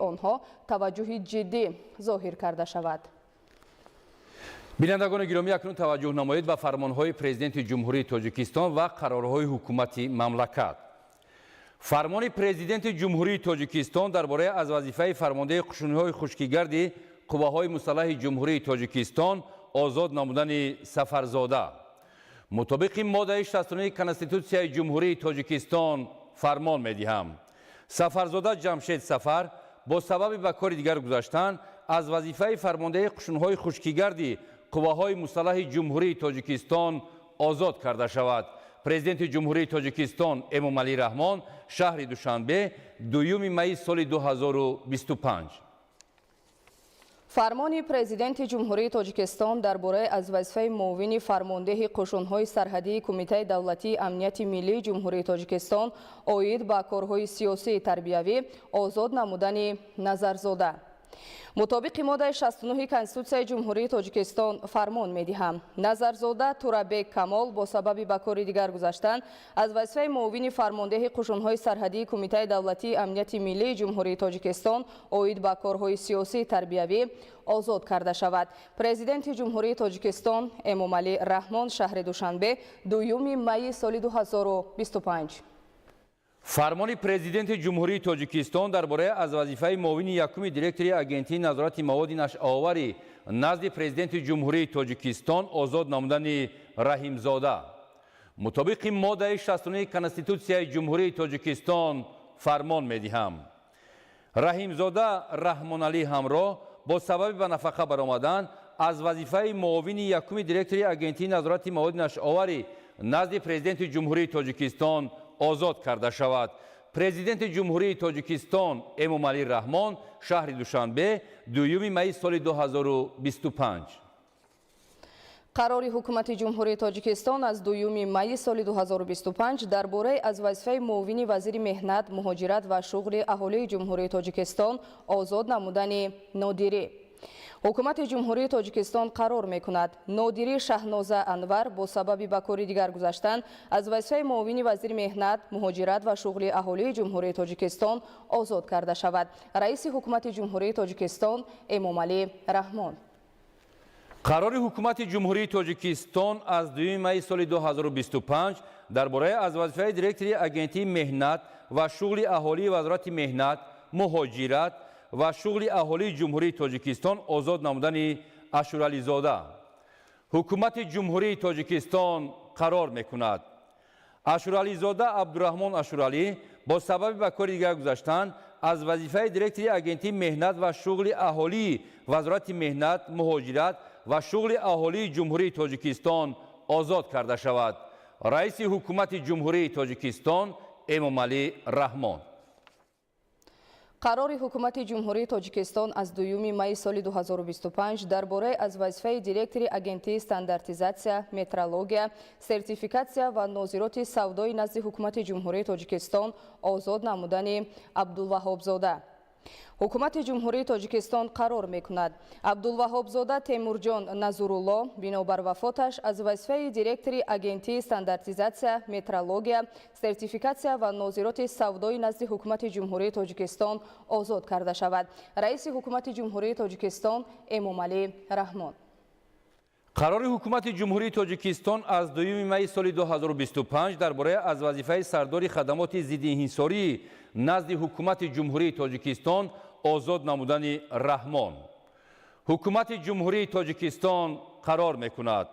Онҳо таваҷҷӯҳи ҷиддӣ зоҳир карда шавад. Бинандагони гиромӣ, акнун таваҷҷӯҳ намоед ба фармонҳои Президенти Ҷумҳурии Тоҷикистон ва қарорҳои ҳукумати мамлакат. Фармони Президенти Ҷумҳурии Тоҷикистон дар бораи аз вазифаи фармондеҳи қушунҳои хушкигарди Қувваҳои мусаллаҳи Ҷумҳурии Тоҷикистон озод намудани Сафарзода. Мутобиқи моддаи 69 Конститутсияи Ҷумҳурии Тоҷикистон фармон медиҳам: Сафарзода Ҷамшед Сафар бо сабаби ба кори дигар гузаштан аз вазифаи фармондеҳи қушунҳои хушкигарди Қувваҳои мусаллаҳи Ҷумҳурии Тоҷикистон озод карда шавад. Президенти Ҷумҳурии Тоҷикистон Эмомалӣ Раҳмон, шаҳри Душанбе, 2 майи соли 2025. Фармони Президенти Ҷумҳурии Тоҷикистон дар бораи аз вазифаи муовини фармондеҳи қушунҳои сарҳадии Кумитаи давлатии амнияти миллии Ҷумҳурии Тоҷикистон оид ба корҳои сиёсии тарбиявӣ озод намудани Назарзода. Мутобиқи моддаи 69 Конститутсияи Ҷумҳурии Тоҷикистон фармон медиҳам: Назарзода Турабек Камол бо сабаби ба кори дигар гузаштан аз вазифаи муовини фармондеҳи қушунҳои сарҳадии Кумитаи давлатии амнияти миллии Ҷумҳурии Тоҷикистон оид ба корҳои сиёсии тарбиявӣ озод карда шавад. Президенти Ҷумҳурии Тоҷикистон Эмомалӣ Раҳмон, шаҳри Душанбе, 2 майи соли 2025. Фармони Президенти Ҷумҳурии Тоҷикистон дар бораи аз вазифаи муовини якуми директори Агентии назорати маводи нашъаоварӣ назди Президенти Ҷумҳурии Тоҷикистон озод намудани Раҳимзода. Мутобиқи моддаи 69 Конститутсияи Ҷумҳурии Тоҷикистон фармон медиҳам: Раҳимзода Раҳмоналӣ Ҳамроҳ бо сабаби ба нафақа баромадан аз вазифаи муовини якуми директори Агентии назорати маводи нашъаоварӣ назди Президенти Ҷумҳурии Тоҷикистон озод карда шавад. Президенти Ҷумҳурии Тоҷикистон Эмомалӣ Раҳмон, шаҳри Душанбе, 2 майи соли 2025. Қарори Ҳукумати Ҷумҳурии Тоҷикистон аз 2 майи соли 2025 дар бораи аз вазифаи муовини вазири меҳнат, муҳоҷират ва шуғли аҳолии Ҷумҳурии Тоҷикистон озод намудани Нодирӣ. Ҳукумати Ҷумҳурии Тоҷикистон қарор мекунад: Нодирӣ Шаҳноза Анвар бо сабаби ба кори дигар гузаштан аз вазифаи муовини вазири меҳнат, муҳоҷират ва шуғли аҳолии Ҷумҳурии Тоҷикистон озод карда шавад. Раиси Ҳукумати Ҷумҳурии Тоҷикистон Эмомалӣ Раҳмон. Қарори Ҳукумати Ҷумҳурии Тоҷикистон аз 2 майи соли 2025 дар бораи аз вазифаи директори Агентии меҳнат ва шуғли аҳолии Вазорати меҳнат, муҳоҷират ва шуғли аҳолии Ҷумҳурии Тоҷикистон озод намудани Ашурализода. Ҳукумати Ҷумҳурии Тоҷикистон қарор мекунад: Ашурализода Абдураҳмон Ашуралӣ бо сабаби ба кори дигар гузаштан аз вазифаи директори Агентии меҳнат ва шуғли аҳолии Вазорати меҳнат, муҳоҷират ва шуғли аҳолии Ҷумҳурии Тоҷикистон озод карда шавад. Раиси Ҳукумати Ҷумҳурии Тоҷикистон Эмомалӣ Раҳмон. Қарори Ҳукумати Ҷумҳурии Тоҷикистон аз 2 майи соли 2025 дар бораи аз вазифаи директори Агентии стандартизатсия, метрология, сертификатсия ва нозироти савдои назди Ҳукумати Ҷумҳурии Тоҷикистон озод намудани Абдулваҳобзода. Ҳукумати Ҷумҳурии Тоҷикистон қарор мекунад: Абдулваҳобзода Темурҷон Назурулло бинобар вафоташ аз вазифаи директори Агентии стандартизатсия, метрология, сертификатсия ва нозироти савдои назди Ҳукумати Ҷумҳурии Тоҷикистон озод карда шавад. Раиси Ҳукумати Ҷумҳурии Тоҷикистон Эмомалӣ Раҳмон. Қарори Ҳукумати Ҷумҳурии Тоҷикистон аз 2 майи соли 2025 дар бораи аз вазифаи сардори хадамоти зиддиинҳисорӣ назди Ҳукумати Ҷумҳурии Тоҷикистон озод намудани Раҳмон. Ҳукумати Ҷумҳурии Тоҷикистон қарор мекунад: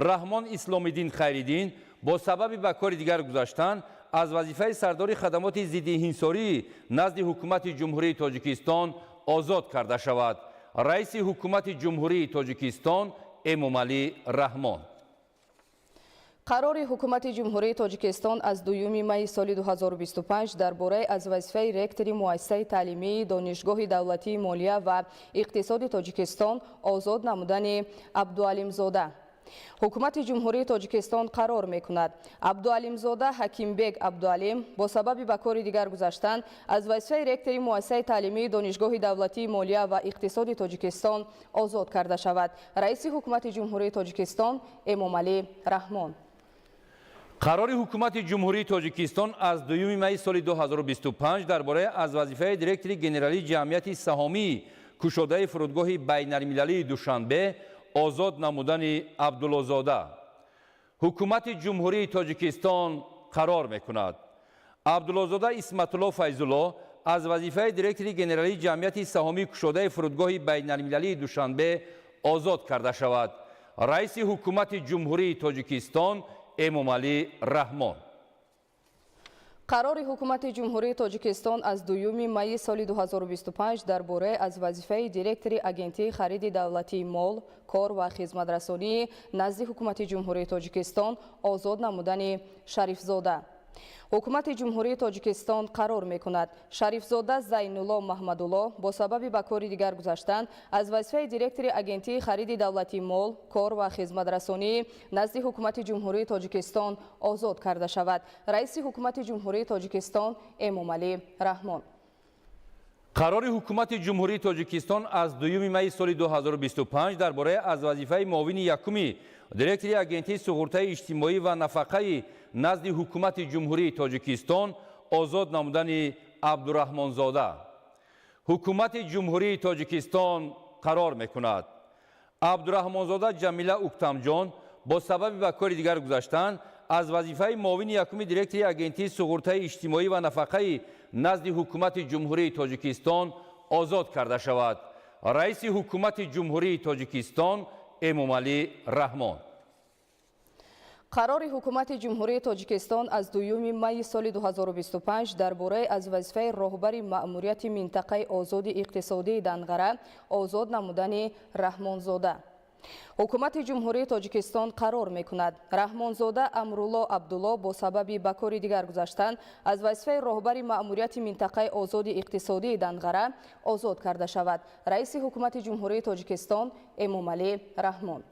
Раҳмон Исломиддин Хайриддин бо сабаби ба кори дигар гузаштан аз вазифаи сардори хадамоти зиддиинҳисорӣ назди Ҳукумати Ҷумҳурии Тоҷикистон озод карда шавад. Раиси Ҳукумати Ҷумҳурии Тоҷикистон Эмомалӣ Раҳмон. Қарори Ҳукумати Ҷумҳурии Тоҷикистон аз 2 майи соли 2025 дар бораи аз вазифаи ректори Муассисаи таълимии Донишгоҳи давлатии молия ва иқтисоди Тоҷикистон озод намудани Абдуалимзода. Ҳукумати Ҷумҳурии Тоҷикистон қарор мекунад: Абдуалимзода Ҳакимбек Абдуалим бо сабаби ба кори дигар гузаштан аз вазифаи ректори Муассисаи таълимии Донишгоҳи давлатии молия ва иқтисоди Тоҷикистон озод карда шавад. Раиси Ҳукумати Ҷумҳурии Тоҷикистон Эмомалӣ Раҳмон. Қарори Ҳукумати Ҷумҳурии Тоҷикистон аз 2 майи соли 2025 дар бораи аз вазифаи директори генералии ҷамъияти саҳомии кушодаи фурудгоҳи байналмилалии Душанбе озод намудани Абдуллозода. Ҳукумати Ҷумҳурии Тоҷикистон қарор мекунад: Абдуллозода Исматулло Файзулло аз вазифаи директори генералии ҷамъияти саҳомии кушодаи фурудгоҳи байналмилалии Душанбе озод карда шавад. Раиси Ҳукумати Ҷумҳурии Тоҷикистон Эмомалӣ Раҳмон. Қарори Ҳукумати Ҷумҳурии Тоҷикистон аз 2 майи соли 2025 дар бораи аз вазифаи директори Агентии хариди давлатии мол, кор ва хизматрасонии назди Ҳукумати Ҷумҳурии Тоҷикистон озод намудани Шарифзода. Ҳукумати Ҷумҳурии Тоҷикистон қарор мекунад: Шарифзода Зайнулло Маҳмадулло бо сабаби ба кори дигар гузаштан аз вазифаи директори Агентии хариди давлатии мол, кор ва хизматрасонии назди Ҳукумати Ҷумҳурии Тоҷикистон озод карда шавад. Раиси Ҳукумати Ҷумҳурии Тоҷикистон Эмомалӣ Раҳмон. Қарори Ҳукумати Ҷумҳурии Тоҷикистон аз 2 майи соли 2025 дар бораи аз вазифаи муовини якуми директори Агентии суғуртаи иҷтимоӣ ва нафақаи назди Ҳукумати Ҷумҳурии Тоҷикистон озод намудани Абдураҳмонзода. Ҳукумати Ҷумҳурии Тоҷикистон қарор мекунад: Абдураҳмонзода Ҷамила Уктамҷон бо сабаби ба кори дигар гузаштан аз вазифаи муовини якуми директори Агентии суғуртаи иҷтимоӣ ва нафақаи назди Ҳукумати Ҷумҳурии Тоҷикистон озод карда шавад. Раиси Ҳукумати Ҷумҳурии Тоҷикистон Эмомалӣ Раҳмон. Қарори Ҳукумати Ҷумҳурии Тоҷикистон аз 2 майи соли 2025 дар бораи аз вазифаи роҳбари маъмурияти минтақаи озоди иқтисодии Данғара озод намудани Раҳмонзода. Ҳукумати Ҷумҳурии Тоҷикистон қарор мекунад: Раҳмонзода Амрулло Абдулло бо сабаби ба кори дигар гузаштан аз вазифаи роҳбари маъмурияти минтақаи озоди иқтисодии Данғара озод карда шавад. Раиси Ҳукумати Ҷумҳурии Тоҷикистон Эмомалӣ Раҳмон.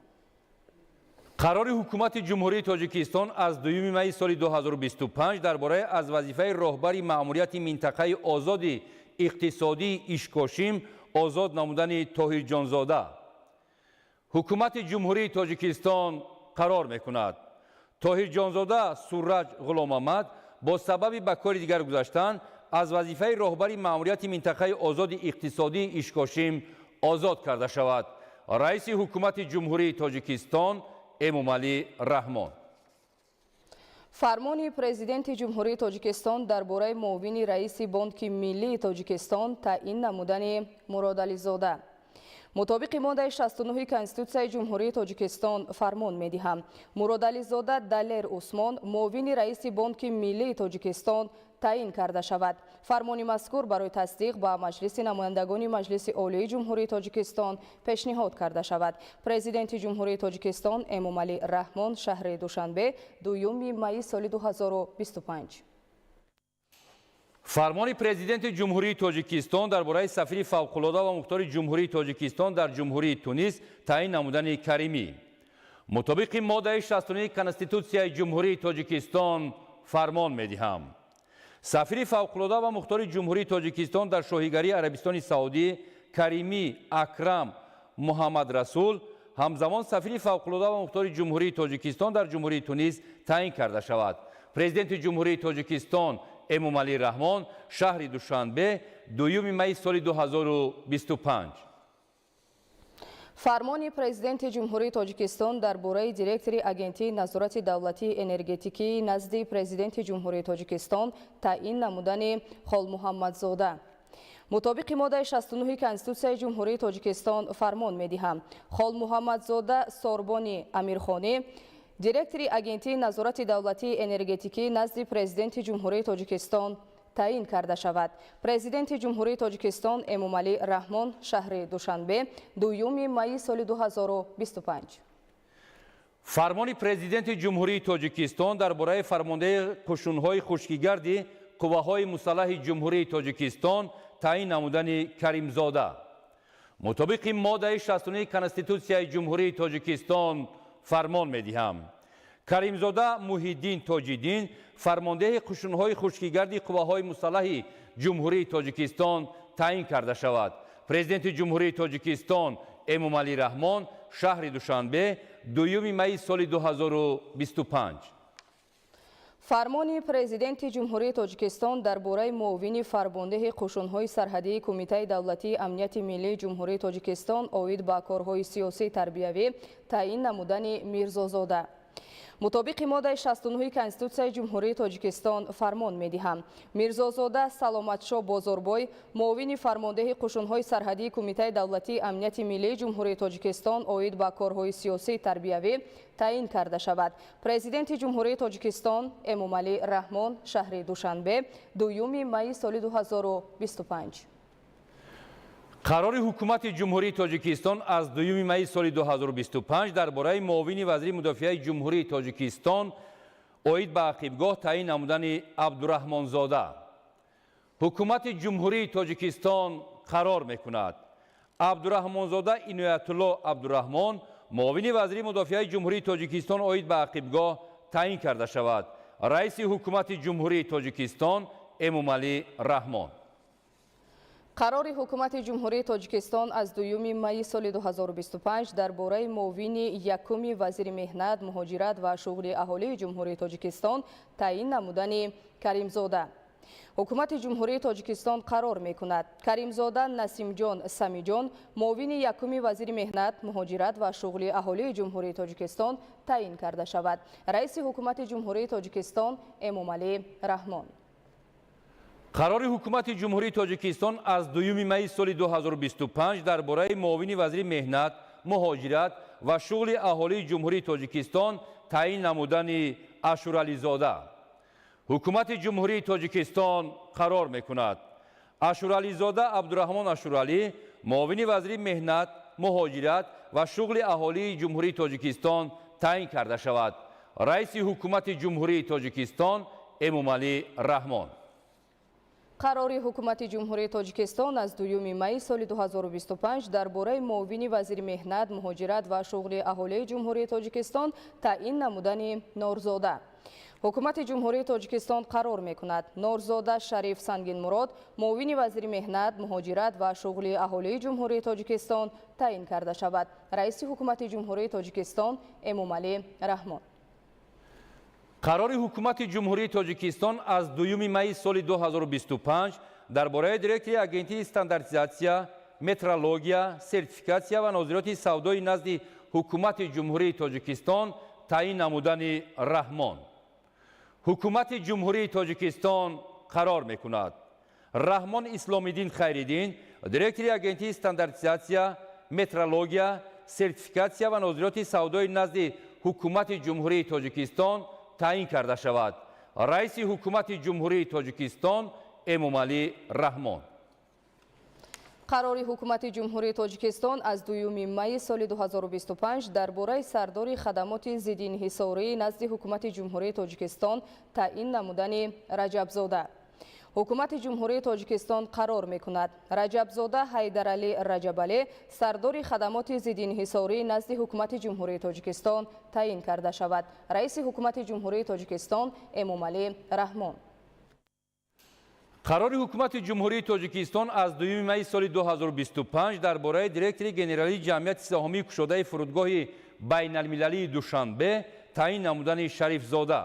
Қарори Ҳукумати Ҷумҳурии Тоҷикистон аз 2 майи соли 2025 дар бораи аз вазифаи роҳбари маъмурияти минтақаи озоди иқтисодии Ишкошим озод намудани Тоҳирҷонзода. Ҳукумати Ҷумҳурии Тоҷикистон қарор мекунад: Тоҳирҷонзода Сураҷ Ғуломамад бо сабаби ба кори дигар гузаштан аз вазифаи роҳбари маъмурияти минтақаи озоди иқтисодии Ишкошим озод карда шавад. Раиси Ҳукумати Ҷумҳурии Тоҷикистон Эмомалӣ Раҳмон. Фармони Президенти Ҷумҳурии Тоҷикистон дар бораи муовини раиси Бонки Миллии Тоҷикистон таъин намудани Муродализода. Мутобиқи моддаи 69 Конститутсияи Ҷумҳурии Тоҷикистон фармон медиҳам: Муродализода Далер Усмон муовини раиси Бонки Миллии Тоҷикистон таъин карда шавад. Фармони мазкур барои тасдиқ ба Маҷлиси намояндагони Маҷлиси Олии Ҷумҳурии Тоҷикистон пешниҳод карда шавад. Президенти Ҷумҳурии Тоҷикистон Эмомалӣ Раҳмон, шаҳри Душанбе, 2 майи соли 2025. Фармони Президенти Ҷумҳурии Тоҷикистон дар бораи сафири фавқулода ва мухтори Ҷумҳурии Тоҷикистон дар Ҷумҳурии Тунис таъин намудани Каримӣ. Мутобиқи моддаи 69 Конститутсияи Ҷумҳурии Тоҷикистон фармон медиҳам: сафири фавқулода ва мухтори Ҷумҳурии Тоҷикистон дар Шоҳигарии Арабистони Саудӣ Каримӣ Акрам Муҳаммадрасул ҳамзамон сафири фавқулода ва мухтори Ҷумҳурии Тоҷикистон дар Ҷумҳурии Тунис таъин карда шавад. Президенти Ҷумҳурии Тоҷикистон Эмомалӣ Раҳмон, шаҳри Душанбе, 2 майи соли 2025. Фармони Президенти Ҷумҳурии Тоҷикистон дар бораи директори Агентии назорати давлатии энергетикии назди Президенти Ҷумҳурии Тоҷикистон таъин намудани Холмуҳаммадзода. Мутобиқи моддаи 69 Конститутсияи Ҷумҳурии Тоҷикистон фармон медиҳам: Холмуҳаммадзода Сорбони Амирхонӣ директори Агентии назорати давлатии энергетикӣ назди Президенти Ҷумҳурии Тоҷикистон таъин карда шавад. Президенти Ҷумҳурии Тоҷикистон Эмомалӣ Раҳмон, шаҳри Душанбе, 2 майи соли 2025. Фармони Президенти Ҷумҳурии Тоҷикистон дар бораи фармондеҳи қушунҳои хушкигарди Қувваҳои мусаллаҳи Ҷумҳурии Тоҷикистон таъин намудани Каримзода. Мутобиқи моддаи 69 Конститутсияи Ҷумҳурии Тоҷикистон фармон медиҳам: Каримзода Муҳиддин Тоҷиддин фармондеҳи қушунҳои хушкигарди Қувваҳои мусаллаҳи Ҷумҳурии Тоҷикистон таъин карда шавад. Президенти Ҷумҳурии Тоҷикистон Эмомалӣ Раҳмон, шаҳри Душанбе, 2 майи соли 2025. Фармони Президенти Ҷумҳурии Тоҷикистон дар бораи муовини фармондеҳи қӯшунҳои сарҳадии Кумитаи давлатии амнияти миллии Ҷумҳурии Тоҷикистон оид ба корҳои сиёсӣ тарбиявӣ таъин намудани Мирзозода. Мутобиқи моддаи 69 Конститутсияи Ҷумҳурии Тоҷикистон фармон медиҳам. Мирзозода Саломатшо Бозорбой муовини фармондеҳи қӯшунҳои сарҳадии Кумитаи давлатии амнияти миллии Ҷумҳурии Тоҷикистон оид ба корҳои сиёсӣ тарбиявӣ таъин карда шавад. Президенти Ҷумҳурии Тоҷикистон Эмомалӣ Раҳмон, шаҳри Душанбе, 2 майи соли 2025. Қарори Ҳукумати Ҷумҳурии Тоҷикистон аз 2 майи соли 2025 дар бораи муовини вазири мудофиаи Ҷумҳурии Тоҷикистон оид ба ақибгоҳ таъин намудани Абдураҳмонзода. Ҳукумати Ҷумҳурии Тоҷикистон қарор мекунад: Абдураҳмонзода Иноятулло Абдураҳмон муовини вазири мудофиаи Ҷумҳурии Тоҷикистон оид ба ақибгоҳ таъин карда шавад. Раиси Ҳукумати Ҷумҳурии Тоҷикистон Эмомалӣ Раҳмон. Қарори Ҳукумати Ҷумҳурии Тоҷикистон аз 2 майи соли 2025 дар бораи муовини якуми вазири меҳнат, муҳоҷират ва шуғли аҳолии Ҷумҳурии Тоҷикистон таъин намудани Каримзода. Ҳукумати Ҷумҳурии Тоҷикистон қарор мекунад: Каримзода Насимҷон Самиҷон муовини якуми вазири меҳнат, муҳоҷират ва шуғли аҳолии Ҷумҳурии Тоҷикистон таъин карда шавад. Раиси Ҳукумати Ҷумҳурии Тоҷикистон Эмомалӣ Раҳмон. Қарори Ҳукумати Ҷумҳурии Тоҷикистон аз 2 майи соли 2025 дар бораи муовини вазири меҳнат, муҳоҷират ва шуғли аҳолии Ҷумҳурии Тоҷикистон таъин намудани Ашурализода. Ҳукумати Ҷумҳурии Тоҷикистон қарор мекунад: Ашурализода Абдураҳмон Ашуралӣ муовини вазири меҳнат, муҳоҷират ва шуғли аҳолии Ҷумҳурии Тоҷикистон таъин карда шавад. Раиси Ҳукумати Ҷумҳурии Тоҷикистон Эмомалӣ Раҳмон. Қарори Ҳукумати Ҷумҳурии Тоҷикистон аз 2 майи соли 2025 дар бораи муовини вазири меҳнат, муҳоҷират ва шуғли аҳолии Ҷумҳурии Тоҷикистон таъин намудани Норзода. Ҳукумати Ҷумҳурии Тоҷикистон қарор мекунад: Норзода Шариф Сангинмурод муовини вазири меҳнат, муҳоҷират ва шуғли аҳолии Ҷумҳурии Тоҷикистон таъин карда шавад. Раиси Ҳукумати Ҷумҳурии Тоҷикистон Эмомалӣ Раҳмон. Қарори Ҳукумати Ҷумҳурии Тоҷикистон аз 2 майи соли 2025 дар бораи директори Агентии стандартизатсия, метрология, сертификатсия ва нозироти савдои назди Ҳукумати Ҷумҳурии Тоҷикистон таъин намудани Раҳмон. Ҳукумати Ҷумҳурии Тоҷикистон қарор мекунад: Раҳмон Исломиддин Хайриддин директори Агентии стандартизатсия, метрология, сертификатсия ва нозироти савдои назди Ҳукумати Ҷумҳурии Тоҷикистон таъин карда шавад. Раиси Ҳукумати Ҷумҳурии Тоҷикистон Эмомалӣ Раҳмон. Қарори Ҳукумати Ҷумҳурии Тоҷикистон аз 2 майи соли 2025 дар бораи сардори хадамоти зиддиинҳисории назди Ҳукумати Ҷумҳурии Тоҷикистон таъин намудани Раҷабзода. Ҳукумати Ҷумҳурии Тоҷикистон қарор мекунад: Раҷабзода Ҳайдаралӣ Раҷабалӣ сардори хадамоти зиддиинҳисории назди Ҳукумати Ҷумҳурии Тоҷикистон таъин карда шавад. Раиси Ҳукумати Ҷумҳурии Тоҷикистон Эмомалӣ Раҳмон. Қарори Ҳукумати Ҷумҳурии Тоҷикистон аз 2 майи соли 2025 дар бораи директори генералии Ҷамъияти саҳомии кушодаи фурудгоҳи байналмилалии Душанбе таъин намудани Шарифзода.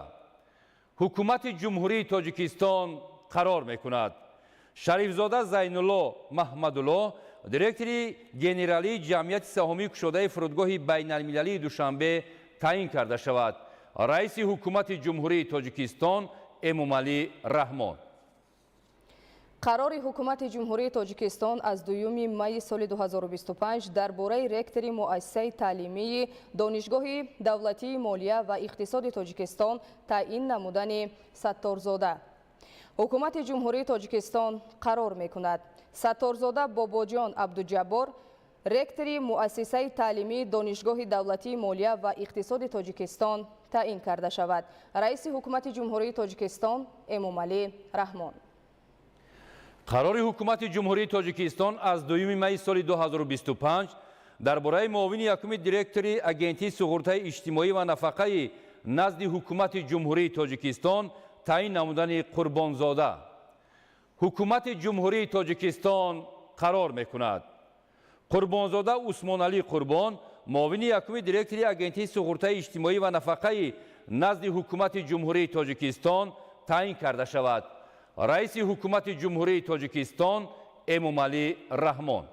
Ҳукумати Ҷумҳурии Тоҷикистон қарор мекунад: Шарифзода Зайнулло Маҳмадулло директори генералии Ҷамъияти саҳомии кушодаи фурудгоҳи байналмилалии Душанбе таъин карда шавад. Раиси Ҳукумати Ҷумҳурии Тоҷикистон Эмомалӣ Раҳмон. Қарори Ҳукумати Ҷумҳурии Тоҷикистон аз 2 майи соли 2025 дар бораи ректори Муассисаи таълимии Донишгоҳи давлатии молия ва иқтисоди Тоҷикистон таъин намудани Сатторзода. Ҳукумати Ҷумҳурии Тоҷикистон қарор мекунад: Сатторзода Бобоҷон Абдуҷаббор ректори Муассисаи таълимии Донишгоҳи давлатии молия ва иқтисоди Тоҷикистон таъин карда шавад. Раиси Ҳукумати Ҷумҳурии Тоҷикистон Эмомалӣ Раҳмон. Қарори Ҳукумати Ҷумҳурии Тоҷикистон аз 2 майи соли 2025 дар бораи муовини якуми директори Агентии суғуртаи иҷтимоӣ ва нафақаи назди Ҳукумати Ҷумҳурии Тоҷикистон таъин намудани Қурбонзода. Ҳукумати Ҷумҳурии Тоҷикистон қарор мекунад: Қурбонзода Усмоналӣ Қурбон муовини якуми директори Агентии суғуртаи иҷтимоӣ ва нафақаи назди Ҳукумати Ҷумҳурии Тоҷикистон таъин карда шавад. Раиси Ҳукумати Ҷумҳурии Тоҷикистон Эмомалӣ Раҳмон.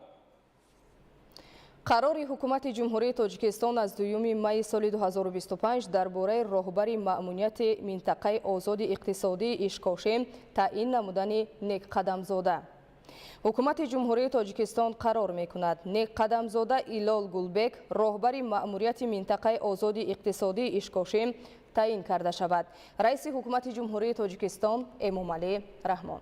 Қарори Ҳукумати Ҷумҳурии Тоҷикистон аз 2 майи соли 2025 дар бораи роҳбари маъмурияти минтақаи озоди иқтисодии Ишкошим таъин намудани Некқадамзода. Ҳукумати Ҷумҳурии Тоҷикистон қарор мекунад: Некқадамзода Илол Гулбек роҳбари маъмурияти минтақаи озоди иқтисодии Ишкошим таъин карда шавад. Раиси Ҳукумати Ҷумҳурии Тоҷикистон Эмомалӣ Раҳмон.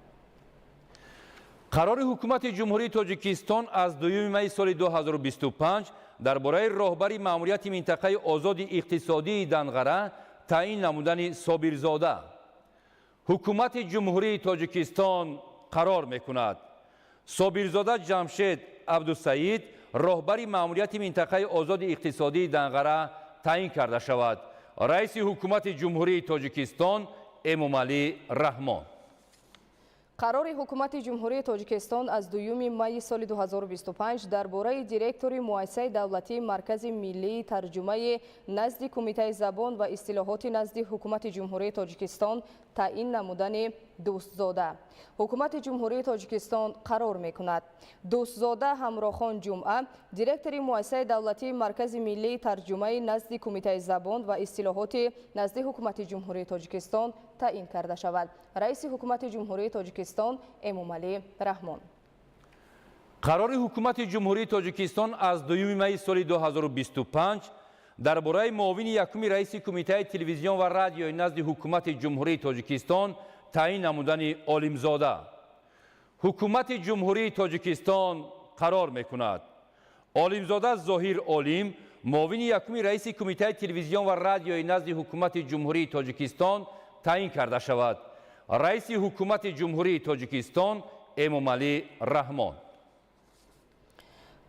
Қарори Ҳукумати Ҷумҳурии Тоҷикистон аз 2 майи соли 2025 дар бораи роҳбари маъмурияти минтақаи озоди иқтисодии Данғара таъин намудани Собирзода. Ҳукумати Ҷумҳурии Тоҷикистон қарор мекунад: Собирзода Ҷамшед Абдусаид роҳбари маъмурияти минтақаи озоди иқтисодии Данғара таъин карда шавад. Раиси Ҳукумати Ҷумҳурии Тоҷикистон Эмомалӣ Раҳмон. Қарори Ҳукумати Ҷумҳурии Тоҷикистон аз 2 майи соли 2025 дар бораи директори Муассисаи давлатии Маркази миллии тарҷумаи назди Кумитаи забон ва истилоҳоти назди Ҳукумати Ҷумҳурии Тоҷикистон таъин намудани Дӯстзода. Ҳукумати Ҷумҳурии Тоҷикистон қарор мекунад: Дӯстзода Ҳамрохон Ҷумъа директори Муассисаи давлатии Маркази миллии тарҷумаи назди Кумитаи забон ва истилоҳоти назди Ҳукумати Ҷумҳурии Тоҷикистон таъин карда шавад. Раиси Ҳукумати Ҷумҳурии Тоҷикистон Эмомалӣ Раҳмон. Қарори Ҳукумати Ҷумҳурии Тоҷикистон аз 2 майи соли 2025 дар бораи муовини якуми раиси Кумитаи телевизион ва радиои назди Ҳукумати Ҷумҳурии Тоҷикистон таъин намудани Олимзода. Ҳукумати Ҷумҳурии Тоҷикистон қарор мекунад: Олимзода Зоҳир Олим муовини якуми раиси Кумитаи телевизион ва радиои назди Ҳукумати Ҷумҳурии Тоҷикистон таъин карда шавад. Раиси Ҳукумати Ҷумҳурии Тоҷикистон Эмомалӣ Раҳмон.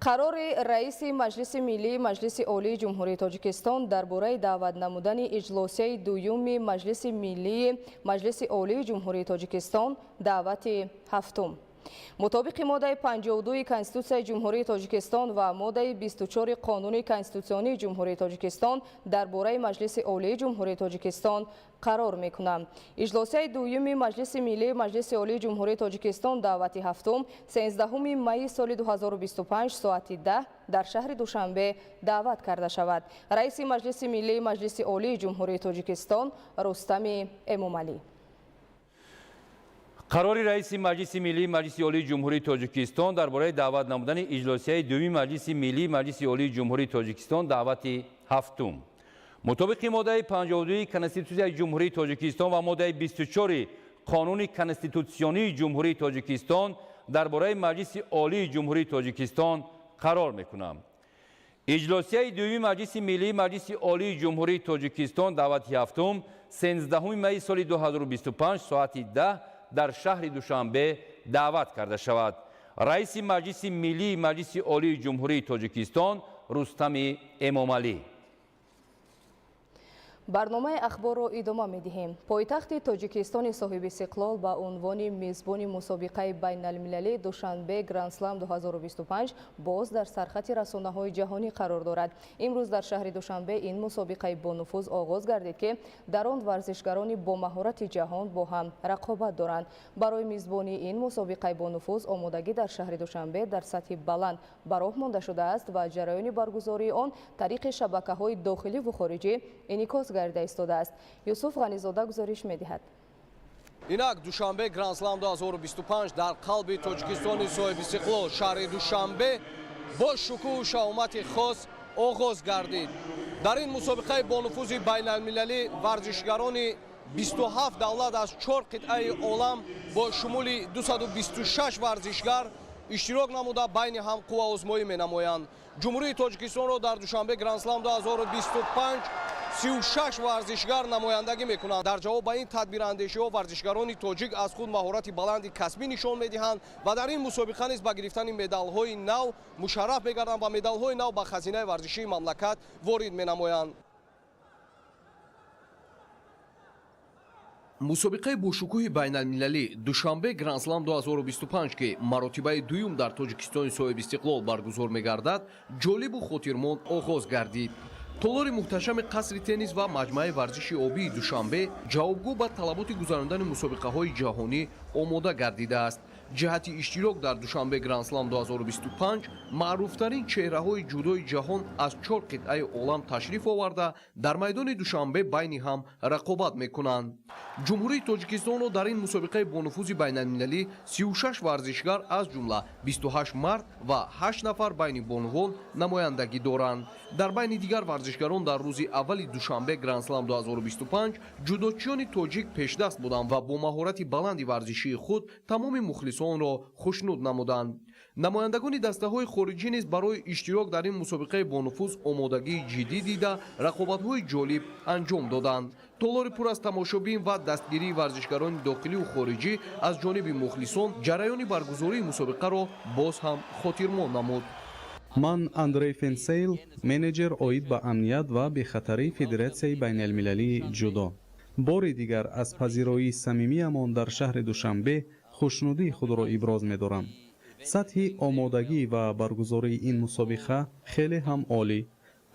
Қарори Раиси Маҷлиси Миллии Маҷлиси Олии Ҷумҳурии Тоҷикистон дар бораи даъват намудани иҷлосияи дуюми Маҷлиси Миллии Маҷлиси Олии Ҷумҳурии Тоҷикистон, даъвати ҳафтум. Мутобиқи моддаи 52 Конститутсияи Ҷумҳурии Тоҷикистон ва моддаи 24 Қонуни Конститутсионии Ҷумҳурии Тоҷикистон дар бораи Маҷлиси Олии Ҷумҳурии Тоҷикистон қарор мекунам: иҷлосияи дуюми Маҷлиси Миллии Маҷлиси Олии Ҷумҳурии Тоҷикистон, даъвати ҳафтум, 13 майи соли 2025 соати 10 дар шаҳри Душанбе даъват карда шавад. Раиси Маҷлиси Миллии Маҷлиси Олии Ҷумҳурии Тоҷикистон Рустами Эмомалӣ. Қарори Раиси Маҷлиси Миллии Маҷлиси Олии Ҷумҳурии Тоҷикистон дар бораи даъват намудани иҷлосияи дуюми Маҷлиси Миллии Маҷлиси Олии Ҷумҳурии Тоҷикистон, даъвати ҳафтум. Мутобиқи моддаи 52 Конститутсияи Ҷумҳурии Тоҷикистон ва моддаи 24 Қонуни Конститутсионии Ҷумҳурии Тоҷикистон дар бораи Маҷлиси Олии Ҷумҳурии Тоҷикистон қарор мекунам: иҷлосияи дуюми Маҷлиси Миллии Маҷлиси Олии Ҷумҳурии Тоҷикистон, даъвати ҳафтум, 13 майи соли 2025 соати 10 дар шаҳри Душанбе даъват карда шавад. Раиси Маҷлиси Миллии Маҷлиси Олии Ҷумҳурии Тоҷикистон Рустами Эмомалӣ. Барномаи ахборро идома медиҳем. Пойтахти Тоҷикистони соҳиби истиқлол ба унвони мизбони мусобиқаи байналмилалии Душанбе Грандслам 2025 боз дар сархати расонаҳои ҷаҳонӣ қарор дорад. Имрӯз дар шаҳри Душанбе ин мусобиқаи бонуфуз оғоз гардид, ки дар он варзишгарони бомаҳорати ҷаҳон бо ҳам рақобат доранд. Барои мизбонии ин мусобиқаи бонуфуз омодагӣ дар шаҳри Душанбе дар сатҳи баланд ба роҳ монда шудааст ва ҷараёни баргузории он тариқи шабакаҳои дохиливу хориҷӣ инъикос гардида истодааст. Юсуф Ғанизода гузориш медиҳад. Инак, Душанбе Грандслам 2025 дар қалби Тоҷикистони соҳибистиқлол, шаҳри Душанбе, бо шукӯҳу шаҳомати хос оғоз гардид. Дар ин мусобиқаи бонуфузи байналмилалӣ варзишгарони 27 давлат аз чор қитъаи олам бо шумули 226 варзишгар иштирок намуда, байни ҳам қувваозмоӣ менамоянд. Ҷумҳурии Тоҷикистонро дар Душанбе Грандслам 2025 36 варзишгар намояндагӣ мекунанд. Дар ҷавоб ба ин тадбирандешиҳо варзишгарони тоҷик аз худ маҳорати баланди касбӣ нишон медиҳанд ва дар ин мусобиқа низ ба гирифтани медалҳои нав мушарраф мегарданд ва медалҳои нав ба хазинаи варзишии мамлакат ворид менамоянд. Мусобиқаи бошукӯҳи байналмилалӣ Душанбе Грандслам 2025, ки маротибаи дуюм дар Тоҷикистони соҳибистиқлол баргузор мегардад, ҷолибу хотирмон оғоз гардид. Толори муҳташами қасри теннис ва маҷмӯаи варзиши обии Душанбе ҷавобгӯ ба талаботи гузарондани мусобиқаҳои ҷаҳонӣ омода гардидааст. Ҷиҳати иштирок дар Душанбе Грандслам 2025 маъруфтарин чеҳраҳои ҷудои ҷаҳон аз чор қитъаи олам ташриф оварда, дар майдони Душанбе байни ҳам рақобат мекунанд. Ҷумҳурии Тоҷикистонро дар ин мусобиқаи бонуфузи байналмилалӣ 36 варзишгар, аз ҷумла 28 мард ва 8 нафар байни бонувон намояндагӣ доранд. Дар байни дигар варзишгарон дар рӯзи аввали Душанбе Грандслам 2025 ҷудочиёни тоҷик пешдаст буданд ва бо маҳорати баланди варзишии худ тамоми мухлисонро хушнуд намуданд. Намояндагони дастаҳои хориҷӣ низ барои иштирок дар ин мусобиқаи бонуфуз омодагии ҷиддӣ дида, рақобатҳои ҷолиб анҷом доданд. Толори пур аз тамошобин ва дастгирии варзишгарони дохилию хориҷӣ аз ҷониби мухлисон ҷараёни баргузории мусобиқаро боз ҳам хотирмон намуд. Ман Андрей Фенсейл, менеҷер оид ба амният ва бехатарии Федератсияи байналмилалии ҷудо. Бори дигар аз пазироии самимиямон дар шаҳри Душанбе хушнудии худро иброз медорам. Сатҳи омодагӣ ва баргузории ин мусобиқа хеле ҳам олӣ.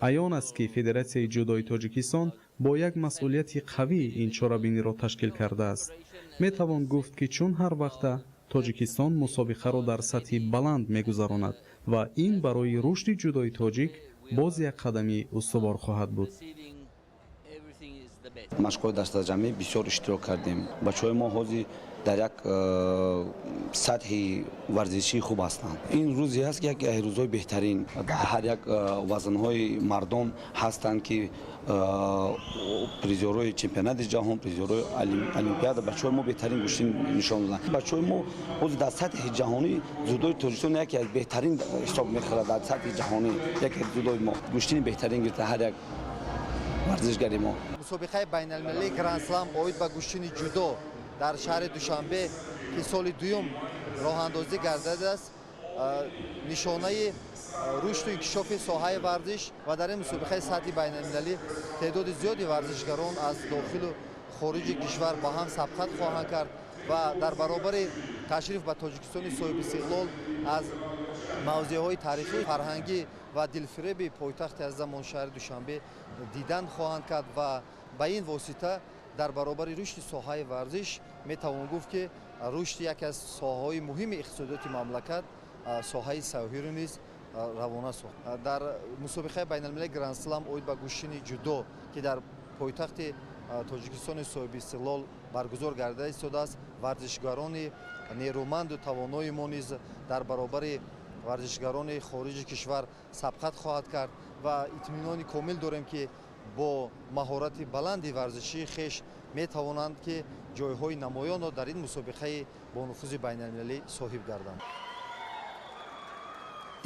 Аён аст, ки Федератсияи ҷудои Тоҷикистон бо як масъулияти қавӣ ин чорабиниро ташкил кардааст. Метавон гуфт, ки чун ҳар вақта Тоҷикистон мусобиқаро дар сатҳи баланд мегузаронад ва ин барои рушди ҷудои тоҷик боз як қадами устувор хоҳад буд. Машқҳои дастаҷамъӣ бисёр иштирок кардем. Бачаҳои мо ҳозир дар як сатҳи варзишии хуб ҳастанд. Ин рӯзе ҳаст, ки яке аз рӯзҳои беҳтарин дар ҳар як вазнҳои мардон ҳастанд, ки призёрҳои чемпионати ҷаҳон, призёрҳои олимпиада. Бачаҳои мо беҳтарин гӯштин нишон доданд. Бачаҳои мо ҳозир дар сатҳи ҷаҳонӣ дзюдои Тоҷикистон яке аз беҳтарин ҳисоб мехӯрад. Дар сатҳи ҷаҳонӣ яке аз дзюдои мо гӯштини беҳтарин гирифта ҳар як варзишгари мо. Мусобиқаи байналмилалии Грандслам оид ба гӯштини ҷудо дар шаҳри Душанбе, ки соли дуюм роҳандозӣ гардидааст, нишонаи рушду инкишофи соҳаи варзиш ва дар ин мусобиқаи сатҳи байналмилалӣ теъдоди зиёди варзишгарон аз дохилу хориҷи кишвар ба ҳам сабқат хоҳанд кард ва дар баробари ташриф ба Тоҷикистони соҳибистиқлол аз мавзеъҳои таърихӣ, фарҳангӣ ва дилфиреби пойтахти азизамон шаҳри Душанбе дидан хоҳанд кард. Ва ба ин восита дар баробари рушди соҳаи варзиш метавон гуфт, ки рушди яке аз соҳаҳои муҳими иқтисодиёти мамлакат, соҳаи сайёҳиро низ равона сохт. Дар мусобиқаи байналмилалии Грандслам оид ба гӯштини ҷудо, ки дар пойтахти Тоҷикистони соҳибистиқлол баргузор гардида истодааст, варзишгарони нерӯманду тавонои мо низ дар баробари варзишгарони хориҷи кишвар сабқат хоҳад кард ва итминони комил дорем, ки бо маҳорати баланди варзишии хеш метавонанд, ки ҷойҳои намоёнро дар ин мусобиқаи бонуфузи байналмилалӣ соҳиб гарданд.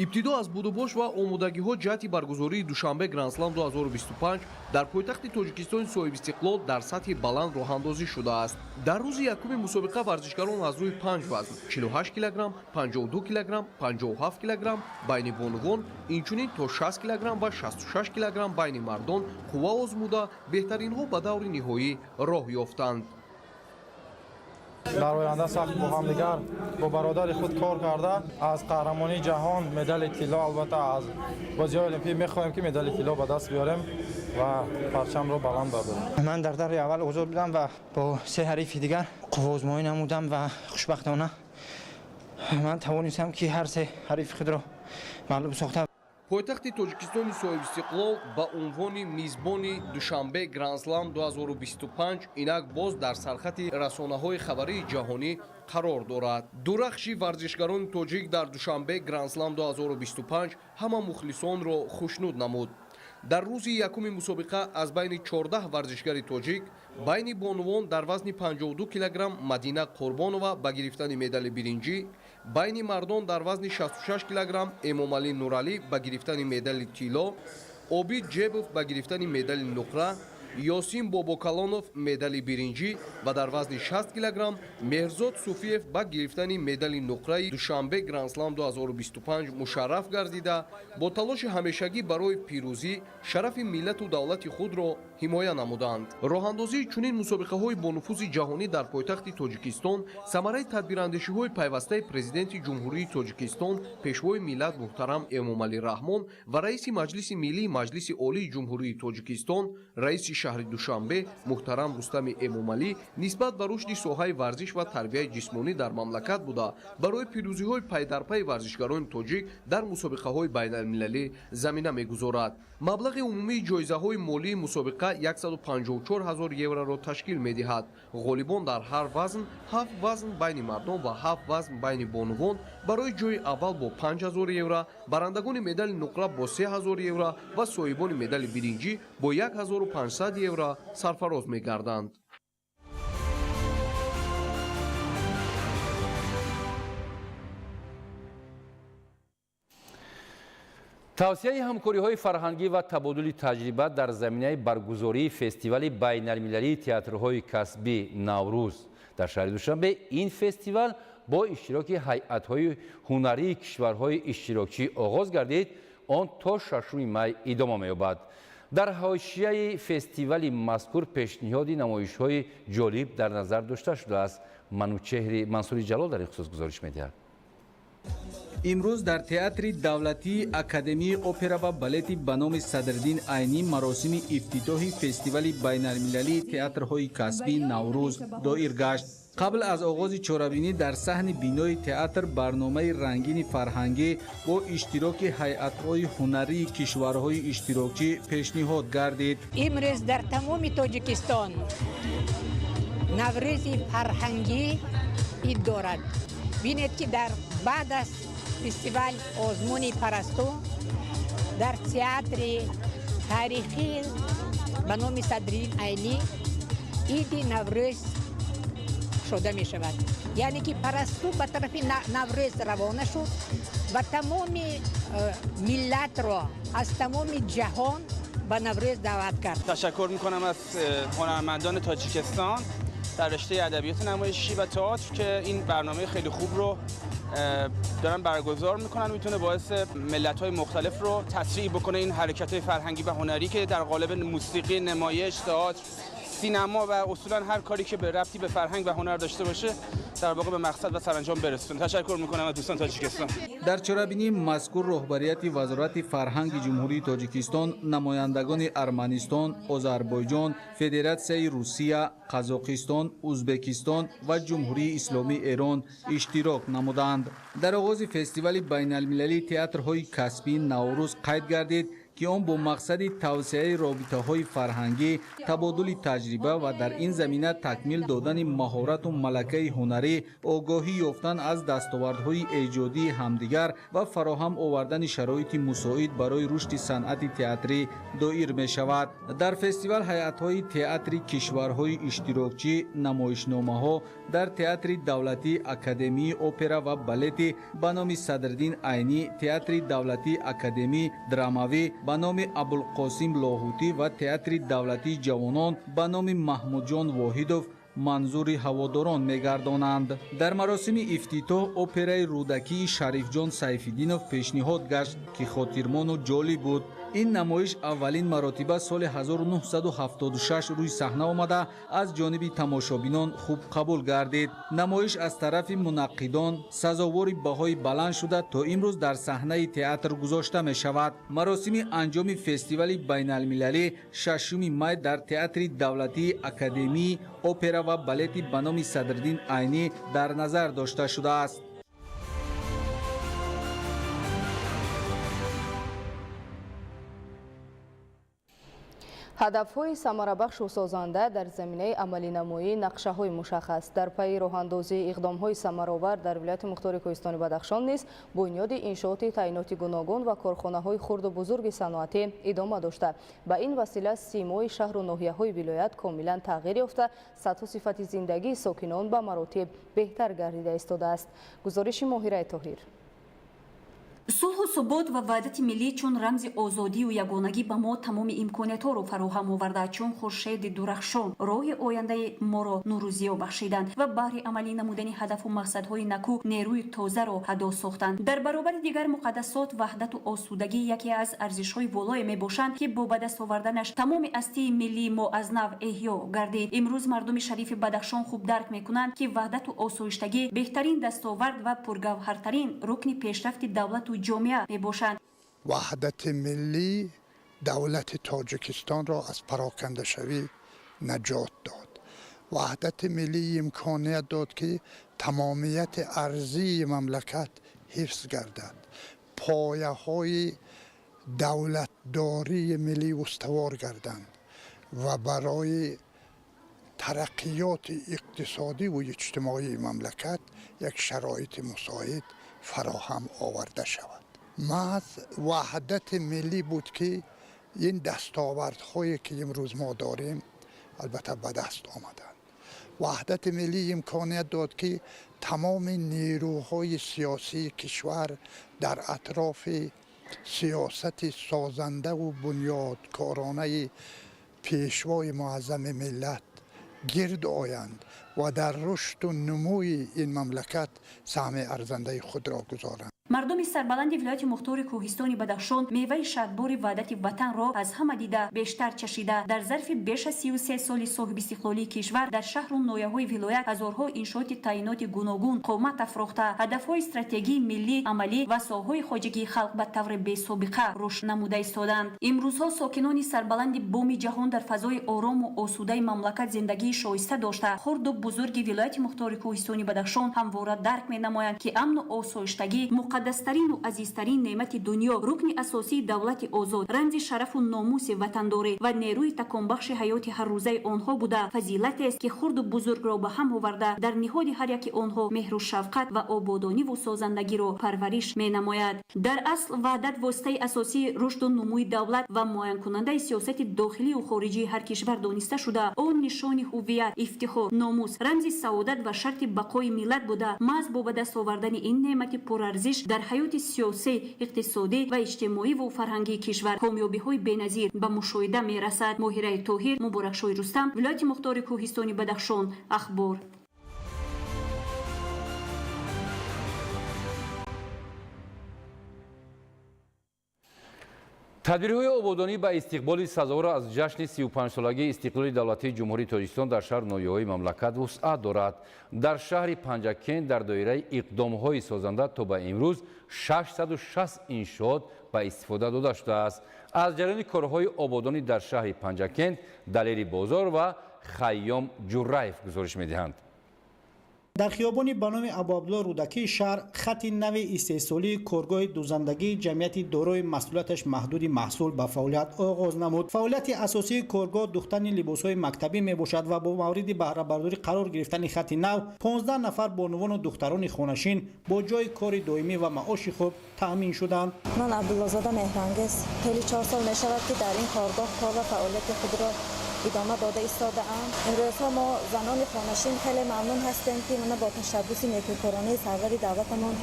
Ибтидо аз будубош ва омодагиҳо ҷиҳати баргузории Душанбе Грандслам 2025 дар пойтахти Тоҷикистони соҳибистиқлол дар сатҳи баланд роҳандозӣ шудааст. Дар рӯзи якуми мусобиқа варзишгарон аз рӯи панҷ вазн: 48 килограмм, 52 килограмм, 57 килограмм байни бонувон, инчунин то 60 килограмм ва 66 килограмм байни мардон қувва озмуда, беҳтаринҳо ба даври ниҳоӣ роҳ ёфтанд. Дар оянда сахт бо ҳамдигар, бо бародари худ кор карда, аз қаҳрамонии ҷаҳон медали тилло, албатта аз бозиҳои олимпӣ мехоҳем, ки медали тилло ба даст биёрем ва парчамро баланд бардорем. Ман дар даври аввал ҳузур будам ва бо се ҳарифи дигар қувваозмоӣ намудам ва хушбахтона ман тавонистам, ки ҳар се ҳарифи худро мағлуб сохтам. Пойтахти Тоҷикистони соҳибистиқлол ба унвони мизбони Душанбе Грандслам 2025 инак боз дар сархати расонаҳои хабарии ҷаҳонӣ қарор дорад. Дурахши варзишгарони тоҷик дар Душанбе Грандслам 2025 ҳама мухлисонро хушнуд намуд. Дар рӯзи якуми мусобиқа аз байни 14 варзишгари тоҷик байни бонувон дар вазни 52 килограмм Мадина Қурбонова ба гирифтани медали биринҷӣ, байни мардон дар вазни 66 килограмм Эмомалӣ Нуралӣ ба гирифтани медали тилло, Обид Ҷебов ба гирифтани медали нуқра. Ёсин Бобокалонов медали биринҷӣ ва дар вазни 60 килограмм Меҳрзод Суфиев ба гирифтани медали нуқраи Душанбе Грандслам 2025 мушарраф гардида, бо талоши ҳамешагӣ барои пирӯзӣ шарафи миллату давлати худро ҳимоя намуданд. Роҳандозии чунин мусобиқаҳои бонуфузи ҷаҳонӣ дар пойтахти Тоҷикистон самараи тадбирандешиҳои пайвастаи Президенти Ҷумҳурии Тоҷикистон, Пешвои миллат муҳтарам Эмомалӣ Раҳмон ва раиси Маҷлиси Миллии Маҷлиси Олии Ҷумҳурии Тоҷикистон, раиси шаҳри Душанбе муҳтарам Рустами Эмомалӣ нисбат ба рушди соҳаи варзиш ва тарбияи ҷисмонӣ дар мамлакат буда, барои пирӯзиҳои пайдарпайи варзишгарони тоҷик дар мусобиқаҳои байналмилалӣ замина мегузорад. Маблағи умумии ҷоизаҳои молии мусобиқа 154 ҳазор евроро ташкил медиҳад. Ғолибон дар ҳар вазн, 7 вазн байни мардон ва 7 вазн байни бонувон, барои ҷои аввал бо 5 ҳазор евро, барандагони медали нуқра бо 3 ҳазор евро ва соҳибони медали биринҷӣ бо 1500 евро сарфароз мегарданд. Тавсияи ҳамкориҳои фарҳангӣ ва табодули таҷриба дар заминаи баргузории фестивали байналмилалии театрҳои касбӣ «Наврӯз» дар шаҳри Душанбе. Ин фестивал бо иштироки ҳайатҳои ҳунарии кишварҳои иштирокчӣ оғоз гардид. Он то 6 май идома меёбад. Дар ҳошияи фестивали мазкур пешниҳоди намоишҳои ҷолиб дар назар дошта шудааст. Манучеҳри Мансури Ҷалол дар ин хусус гузориш медиҳад. Имрӯз дар театри давлатии Академияи опера ва балети ба номи Садриддин Айнӣ маросими ифтитоҳи фестивали байналмилалии театрҳои касбӣ «Наврӯз» доир гашт. Қабл аз оғози чорабинӣ дар саҳни бинои театр барномаи рангини фарҳангӣ бо иштироки ҳайатҳои ҳунарии кишварҳои иштирокчӣ пешниҳод гардид. Имрӯз дар тамоми Тоҷикистон Наврӯзи фарҳангӣ ид дорад. Бинед, ки дар баъд аз фестивал озмуни парасту дар театри таърихӣ ба номи Садриддин Айнӣ иди Наврӯз шуда мешавад. Яъне ки парасту ба тарафи Наврӯз равона шуд ва тамоми миллатро аз тамоми ҷаҳон ба Наврӯз даъват кард. تشکر میکنم از هنرمندان تاجیکستان در رشته ادبیات نمایشی و تئاتر که این برنامه خیلی خوب رو دارن برگزار میکنن. میتونه باعث ملت‌های مختلف رو تسریع بکنه، این حرکت‌های فرهنگی و هنری که در قالب موسیقی، نمایش، تئاتر، سینما و اصولا هر کاری که به ربطی به فرهنگ و هنر داشته باشه در واقع به مقصد و سرانجام برسونه. تشکر میکنم از دوستان تاجیکستان. Дар чорабинии мазкур роҳбарияти Вазорати фарҳанги Ҷумҳурии Тоҷикистон, намояндагони Арманистон, Озарбойҷон, Федератсияи Русия, Қазоқистон, Узбекистон ва Ҷумҳурии Исломии Эрон иштирок намуданд. Дар оғози фестивали байналмилалии театрҳои касбии «Наврӯз» қайд гардид, ки он бо мақсади тавсеаи робитаҳои фарҳангӣ, табодули таҷриба ва дар ин замина такмил додани маҳорату малакаи ҳунарӣ, огоҳӣ ёфтан аз дастовардҳои эҷодии ҳамдигар ва фароҳам овардани шароити мусоид барои рушди санъати театрӣ доир мешавад. Дар фестивал ҳайатҳои театри кишварҳои иштирокчӣ намоишномаҳо дар театри давлатии Академияи опера ва балети ба номи Садриддин Айнӣ, театри давлатии Академии драмавӣ ба номи Абулқосим Лоҳутӣ ва театри давлатии ҷавонон ба номи Маҳмудҷон Воҳидов манзури ҳаводорон мегардонанд. Дар маросими ифтитоҳ операи Рӯдакии Шарифҷон Сайфиддинов пешниҳод гашт, ки хотирмону ҷолиб буд. Ин намоиш аввалин маротиба соли 1976 рӯи саҳна омада, аз ҷониби тамошобинон хуб қабул гардид. Намоиш аз тарафи мунаққидон сазовори баҳои баланд шуда, то имрӯз дар саҳнаи театр гузошта мешавад. Маросими анҷоми фестивали байналмилалӣ 6 май дар театри давлатии Академияи опера ва балети ба номи Садриддин Айнӣ дар назар дошта шудааст. Ҳадафҳои самарабахшу созанда дар заминаи амалинамоии нақшаҳои мушаххас. Дар пайи роҳандозии иқдомҳои самаровар дар вилояти мухтори Кӯҳистони Бадахшон низ бунёди иншооти таъиноти гуногун ва корхонаҳои хурду бузурги саноатӣ идома дошта, ба ин васила симои шаҳру ноҳияҳои вилоят комилан тағйир ёфта, сатҳу сифати зиндагии сокинон ба маротиб беҳтар гардида истодааст. Гузориши Моҳираи Тоҳир. Сулҳу Сулҳу субот ва ваҳдати миллӣ чун рамзи озодию ягонагӣ ба мо тамоми имкониятҳоро фароҳам оварда, чун хуршеди дурахшон роҳи ояндаи моро нуру зиё бахшиданд ва баҳри амалӣ намудани ҳадафу мақсадҳои накӯ нерӯи тозаро ҳадо сохтанд. Дар баробари дигар муқаддасот, ваҳдату осудагӣ яке аз арзишҳои волое мебошанд, ки бо ба даст оварданаш тамоми ҳастии миллии мо аз нав эҳё гардид. Имрӯз мардуми шарифи Бадахшон хуб дарк мекунанд, ки ваҳдату осоиштагӣ беҳтарин дастовард ва пургавҳартарин рукни пешрафти давлату ҷомеа мебошанд. Ваҳдати миллӣ давлати Тоҷикистонро аз парокандашавӣ наҷот дод. Ваҳдати миллӣ имконият дод, ки тамомияти арзии мамлакат ҳифз гардад, пояҳои давлатдории миллӣ устувор гарданд ва барои тараққиёти иқтисодиву иҷтимоии мамлакат як шароити мусоид фароҳам оварда шавад. Маҳз ваҳдати миллӣ буд, ки ин дастовардҳое, ки имрӯз мо дорем, албатта ба даст омаданд. Ваҳдати миллӣ имконият дод, ки тамоми нерӯҳои сиёсии кишвар дар атрофи сиёсати созандаву бунёдкоронаи пешвои муаззами миллат гирд оянд ва дар рушду нумӯи ин мамлакат саҳми арзандаи худро гузоранд. Мардуми сарбаланди вилояти мухтори кӯҳистони Бадахшон меваи шадбори ваҳдати ватанро аз ҳама дида бештар чашида, дар зарфи беш аз 33 соли соҳибистиқлолии кишвар дар шаҳру ноҳияҳои вилоят ҳазорҳо иншооти таъиноти гуногун қомат афрохта, ҳадафҳои стратегии миллӣ, амалӣ ва соҳаҳои хоҷагии халқ ба таври бесобиқа рушд намуда истоданд. Имрӯзҳо сокинони сарбаланди боми ҷаҳон дар фазои орому осудаи мамлакат зиндагии шоиста дошта, хурду бузурги вилояти мухтори кӯҳистони Бадахшон ҳамвора дарк менамоянд, ки амну осоиштагӣ муқаддастарину азизтарин неъмати дунё, рукни асосии давлати озод, рамзи шарафу номуси ватандорӣ ва нерӯи таконбахши ҳаёти ҳаррӯзаи онҳо буда, фазилатест, ки хурду бузургро ба ҳам оварда, дар ниҳоди ҳар яки онҳо меҳру шафқат ва ободониву созандагиро парвариш менамояд. Дар асл ваҳдат воситаи асосии рушду нумӯи давлат ва муайянкунандаи сиёсати дохилию хориҷии ҳар кишвар дониста шуда, он нишони ҳуввият, ифтихор, номус, рамзи саодат ва шарти бақои миллат буда, маҳз бо ба даст овардани ин неъмати пурарзиш дар ҳаёти сиёсӣ, иқтисодӣ ва иҷтимоиву фарҳангии кишвар комёбиҳои беназир ба мушоҳида мерасад. Моҳираи Тоҳир, Муборакшоҳи Рустам, вилояти мухтори кӯҳистони Бадахшон, Ахбор. Тадбирҳои ободонӣ ба истиқболи сазовор аз ҷашни 35-солагии истиқлоли давлатии Ҷумҳурии Тоҷикистон дар шаҳру ноҳияҳои мамлакат вусъат дорад. Дар шаҳри Панҷакент дар доираи иқдомҳои созанда то ба имрӯз 660 иншоот ба истифода дода шудааст. Аз ҷараёни корҳои ободонӣ дар шаҳри Панҷакент Далери Бозор ва Хайём Ҷурраев гузориш медиҳанд. Дар хиёбони ба номи Абуабдулло Рӯдакии шаҳр хати нави истеҳсолии коргоҳи дӯзандагии ҷамъияти дорои масъулияташ маҳдуди маҳсул ба фаъолият оғоз намуд. Фаъолияти асосии коргоҳ духтани либосҳои мактабӣ мебошад ва бо мавриди баҳрабардорӣ қарор гирифтани хати нав 15 нафар бонувону духтарони хонашин бо ҷойи кори доимӣ ва маоши хуб таъмин шуданд. Ман Абдуллозода Меҳрангез тӯли 4 сол мешавад, ки дар ин коргоҳ кор ва фаъолияти худро идома дода истодаам. Имрӯзҳо мо занони хонашин хеле мамнун ҳастем, ки мана бо ташаббуси некӯкоронаи сарвари давлатамон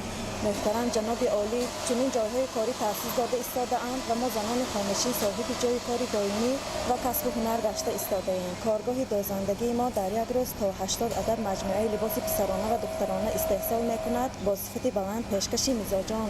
муҳтарам ҷаноби олӣ чунин ҷойҳои корӣ таъсис дода истодаанд ва мо занони хонашин соҳиби ҷойи кори доимӣ ва касбу ҳунар гашта истодаем. Коргоҳи дӯзандагии мо дар як рӯз то 80 адад маҷмӯаи либоси писарона ва духтарона истеҳсол мекунад, бо сифати баланд пешкаши мизоҷон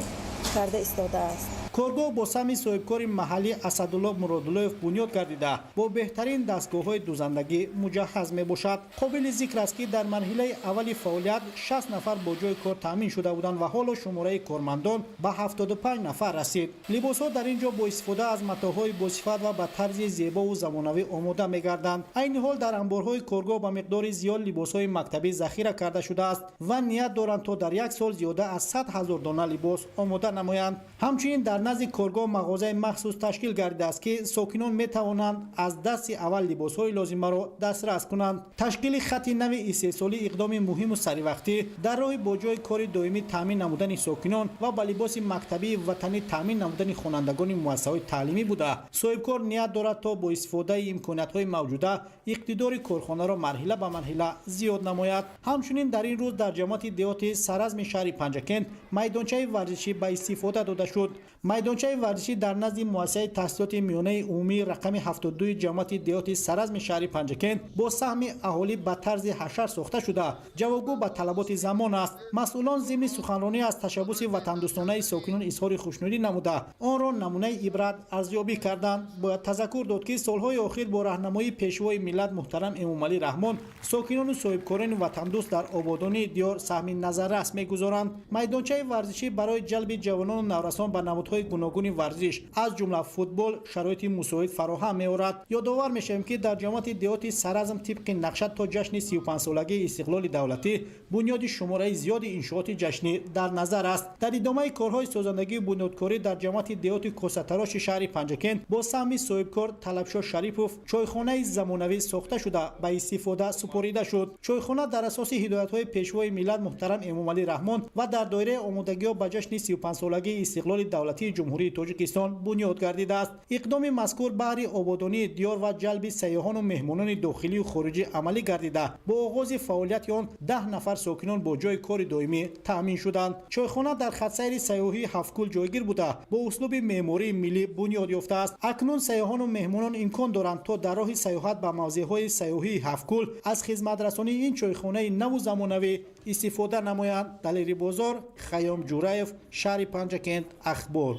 карда истодааст. Коргоҳ бо саҳми соҳибкори маҳаллӣ Асадулло Муродуллоев бунёд гардида, бо беҳтарин дастгоҳҳои дӯзандагӣ муҷаҳҳаз мебошад. Қобили зикр аст, ки дар марҳилаи аввали фаъолият 60 нафар бо ҷойи кор таъмин шуда буданд ва ҳоло шумораи кормандон ба 75 нафар расид. Либосҳо дар ин ҷо бо истифода аз матоъҳои босифат ва ба тарзи зебову замонавӣ омода мегарданд. Айни ҳол дар анборҳои коргоҳ ба миқдори зиёд либосҳои мактабӣ захира карда шудааст ва ният доранд, то дар як сол зиёда аз 100 000 дона либос омода намоянд. Ҳамчунин дар Назди коргоҳ мағозаи махсус ташкил гардидааст, ки сокинон метавонанд аз дасти аввал либосҳои лозимаро дастрас кунанд. Ташкили хати нави истеҳсолӣ иқдоми муҳиму саривақтӣ дар роҳи бо ҷои кори доимӣ таъмин намудани сокинон ва ба либоси мактабии ватанӣ таъмин намудани хонандагони муассисаҳои таълимӣ буда, соҳибкор ният дорад, то бо истифодаи имкониятҳои мавҷуда иқтидори корхонаро марҳила ба марҳила зиёд намояд. Ҳамчунин дар ин рӯз дар ҷамоати деҳоти Саразми шаҳри Панҷакент майдончаи варзишӣ ба истифода дода шуд. Майдончаи варзишӣ дар назди муассисаи таҳсилоти миёнаи умумии рақами 72 ҷамоати деҳоти Саразми шаҳри Панҷакент бо саҳми аҳолӣ ба тарзи ҳашар сохта шуда, ҷавобгӯ ба талаботи замон аст. Масъулон зимни суханронӣ аз ташаббуси ватандӯстонаи сокинон изҳори хушнудӣ намуда, онро намунаи ибрат арзёбӣ карданд. Бояд тазаккур дод, ки солҳои охир бо раҳнамоии пешвои миллат муҳтарам Эмомалӣ Раҳмон сокинону соҳибкорони ватандӯст дар ободонии диёр саҳми назаррас мегузоранд. Майдончаи варзишӣ барои ҷалби ҷавонону наврасон ба намудҳои гуногуни варзиш, аз ҷумла футбол, шароити мусоид фароҳам меорад. Ёдовар мешавем, ки дар ҷамоати деҳоти Саразм тибқи нақша то ҷашни 35-солагии истиқлоли давлатӣ бунёди шумораи зиёди иншооти ҷашнӣ дар назар аст. Дар идомаи корҳои созандагию бунёдкорӣ дар ҷамоати деҳоти Косатароши шаҳри Панҷакент бо саҳми соҳибкор Талабшо Шарипов чойхонаи замонавӣ сохта шуда, ба истифода супорида шуд. Чойхона дар асоси ҳидоятҳои пешвои миллат муҳтарам Эмомалӣ Раҳмон ва дар доираи омодагиҳо ба ҷашни 35-солагии истиқлоли давлатии Ҷумҳурии Тоҷикистон бунёд гардидааст. Иқдоми мазкур баҳри ободонии диёр ва ҷалби сайёҳону меҳмонони дохилию хориҷӣ амалӣ гардида, бо оғози фаъолияти он 10 нафар сокинон бо ҷои кори доимӣ таъмин шуданд. Чойхона дар хатсайри сайёҳии Ҳафткӯл ҷойгир буда, бо услуби меъмории миллӣ бунёд ёфтааст. Акнун сайёҳону меҳмонон имкон доранд, то дар роҳи сайёҳат ба мавзеъҳои сайёҳии Ҳафткӯл аз хизматрасонии ин чойхонаи наву замонавӣ истифода намоянд. Далери Бозор, Хайём Ҷураев, шаҳри Панҷакент, Ахбор.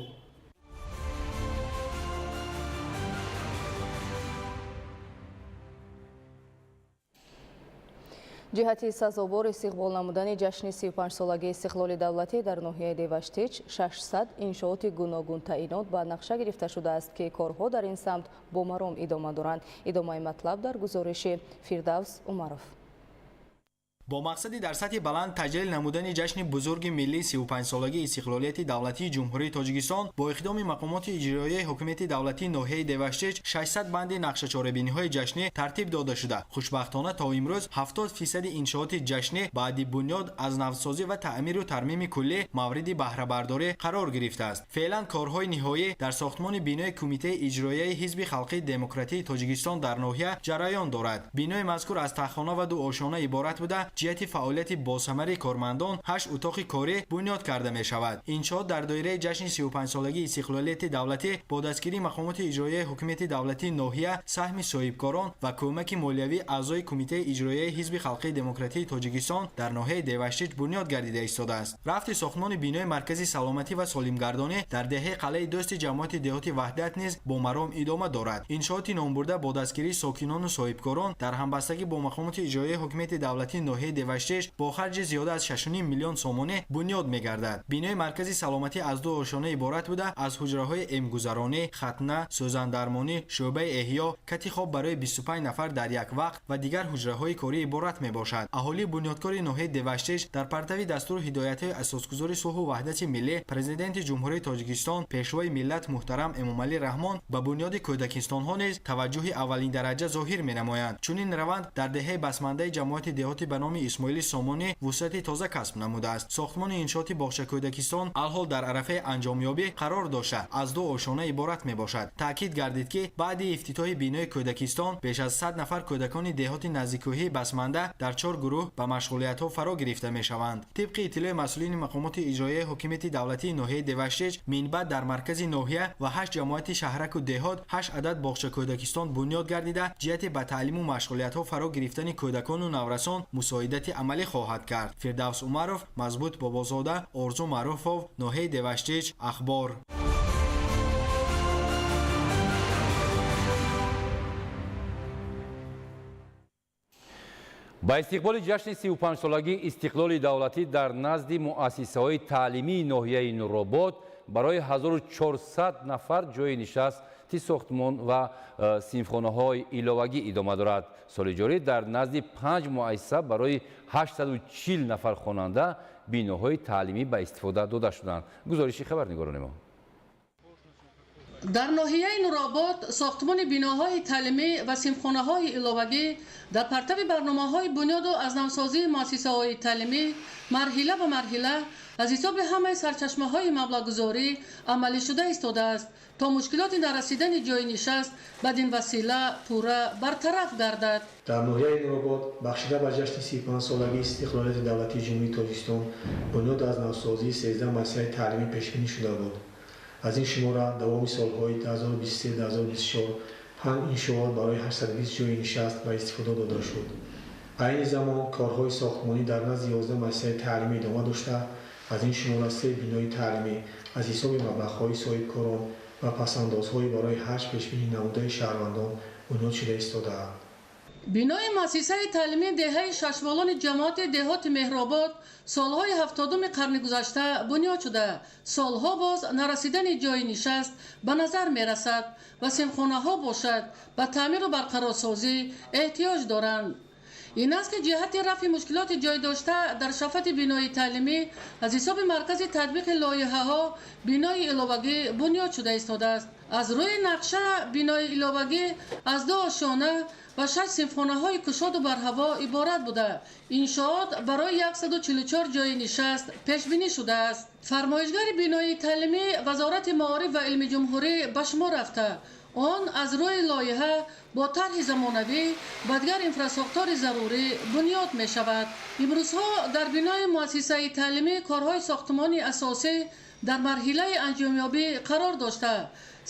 Ҷиҳати сазовор истиқбол намудани ҷашни 35-солагии истиқлоли давлатӣ дар ноҳияи Деваштич 600 иншооти гуногунтаъинот ба нақша гирифта шудааст, ки корҳо дар ин самт бо маром идома доранд. Идомаи матлаб дар гузориши Фирдавс Умаров. Бо мақсади дар сатҳи баланд таҷлил намудани ҷашни бузурги миллии 35-солагии истиқлолияти давлатии Ҷумҳурии Тоҷикистон бо иқдоми мақомоти иҷроияи ҳукумати давлатии ноҳияи Деваштич 600 банди нақшачорабиниҳои ҷашнӣ тартиб дода шуда, хушбахтона то имрӯз 70% иншооти ҷашнӣ баъди бунёд аз навсозӣ ва таъмиру тармими куллӣ мавриди баҳрабардорӣ қарор гирифтааст. Феълан корҳои ниҳоӣ дар сохтмони бинои Кумитаи иҷроияи Ҳизби халқии демократии Тоҷикистон дар ноҳия ҷараён дорад. Бинои мазкур аз таххона ва ду ошёна иборат буда, ҷиҳати фаъолияти босамари кормандон 8 утоқи корӣ бунёд карда мешавад. Иншоот дар доираи ҷашни 35-солагии истиқлолияти давлатӣ бо дастгирии мақомоти иҷроияи ҳукумати давлатии ноҳия, саҳми соҳибкорон ва кӯмаки молиявии аъзои Кумитаи иҷроияи Ҳизби халқии демократии Тоҷикистон дар ноҳияи Деваштич бунёд гардида истодааст. Рафти сохтмони бинои маркази саломатӣ ва солимгардонӣ дар деҳаи Қалъаи Дӯсти ҷамоати деҳоти Ваҳдат низ бо маром идома дорад. Иншооти номбурда бо дастгирии сокинону соҳибкорон дар ҳамбастагӣ бо мақомоти иҷроияи ҳукумати давлатии ноҳияи Деваштич бо харҷи зиёда аз 6,5 миллион сомонӣ бунёд мегардад. Бинои маркази саломатӣ аз ду ошёна иборат буда, аз ҳуҷраҳои эмгузаронӣ, хатна, сӯзандармонӣ, шӯъбаи эҳё, кати хоб барои 25 нафар дар як вақт ва дигар ҳуҷраҳои корӣ иборат мебошад. Аҳолии бунёдкори ноҳияи Деваштич дар партави дастуру ҳидоятҳои асосгузори сулҳу ваҳдати миллӣ, Президенти Ҷумҳурии Тоҷикистон, Пешвои миллат муҳтарам Эмомалӣ Раҳмон ба бунёди кӯдакистонҳо низ таваҷҷӯҳи аввалиндараҷа зоҳир менамоянд. Чунин раванд дар деҳаи басмандаи ҷамоати деҳоти ба номи Исмоили Сомонӣ вусъати тоза касб намудааст. Сохтмони иншооти боғча кӯдакистон алҳол дар арафаи анҷомёбӣ қарор дошта, аз ду ошёна иборат мебошад. Таъкид гардид, ки баъди ифтитоҳи бинои кӯдакистон беш аз 100 нафар кӯдакони деҳоти наздиккӯҳии басманда дар 4 гурӯҳ ба машғулиятҳо фаро гирифта мешаванд. Тибқи иттилои масъулини мақомоти иҷроияи ҳукумати давлатии ноҳияи Деваштич, минбаъд дар маркази ноҳия ва 8 ҷамоати шаҳраку деҳот 8 адад боғча кӯдакистон бунёд гардида, ҷиҳати ба таълиму машғулиятҳо фаро гирифтани кӯдакону наврасон мусоидати амалӣ хоҳад кард. Фирдавс Умаров, Мазбут Бобозода, Орзу Маъруфов, ноҳияи Деваштич, Ахбор. Ба истиқболи ҷашни 35-солагии истиқлоли давлатӣ дар назди муассисаҳои таълимии ноҳияи Нуробод барои 1400 нафар ҷойи нишасти сохтмон ва синфхонаҳои иловагӣ идома дорад. Соли ҷорӣ дар назди 5 муассиса барои 840 нафар хонанда биноҳои таълимӣ ба истифода дода шуданд. Гузориши хабарнигорони мо. Дар ноҳияи Нуробод сохтмони биноҳои таълимӣ ва синфхонаҳои иловагӣ дар партави барномаҳои бунёду аз навсозии муассисаҳои таълимӣ марҳила ба марҳила аз ҳисоби ҳамаи сарчашмаҳои маблағгузорӣ амалӣ шуда истодааст, то мушкилоти нарасидани ҷойи нишаст бадин васила пурра бартараф гардад. Дар ноҳияи Нуробод бахшида ба ҷашни 35-солагии истиқлолияти давлатии Ҷумҳурии Тоҷикистон бунёд аз навсозии 13 муассисаи таълимӣ пешбинӣ шуда буд. Аз ин шумора давоми солҳои 2023-2024 5 иншоот барои 820 ҷойи нишаст ба истифода дода шуд. Айни замон корҳои сохтмонӣ дар назди 11 муассисаи таълимӣ идома дошта, аз ин шумора 3 бинои таълимӣ аз ҳисоби маблағҳои соҳибкорон ва пасандозҳои барои ҳаҷ пешбинӣ намудаи шаҳрвандон бунёд шуда истодаанд. Бинои муассисаи таълимии деҳаи Шашволони ҷамоати деҳоти Меҳробод солҳои 70-уми қарни гузашта бунёд шуда, солҳо боз нарасидани ҷойи нишаст ба назар мерасад ва синфхонаҳо бошад ба таъмиру барқарорсозӣ эҳтиёҷ доранд. Ин аст ки ҷиҳати рафъи мушкилоти ҷой дошта дар шафати бинои таълимӣ аз ҳисоби маркази татбиқи лоиҳаҳо бинои иловагӣ бунёд шуда истодааст. Аз рӯи нақша бинои иловагӣ аз 2 ошёна ва 6 синфхонаҳои кушоду барҳаво иборат буда, иншоот барои 144 ҷойи нишаст пешбинӣ шудааст. Фармоишгари бинои таълимӣ Вазорати маориф ва илми ҷумҳурӣ ба шумор рафта, он аз рӯи лоиҳа бо тарҳи замонавӣ ва дигар инфрасохтори зарурӣ бунёд мешавад. Имрӯзҳо дар бинои муассисаи таълимӣ корҳои сохтмонии асосӣ дар марҳилаи анҷомёбӣ қарор дошта,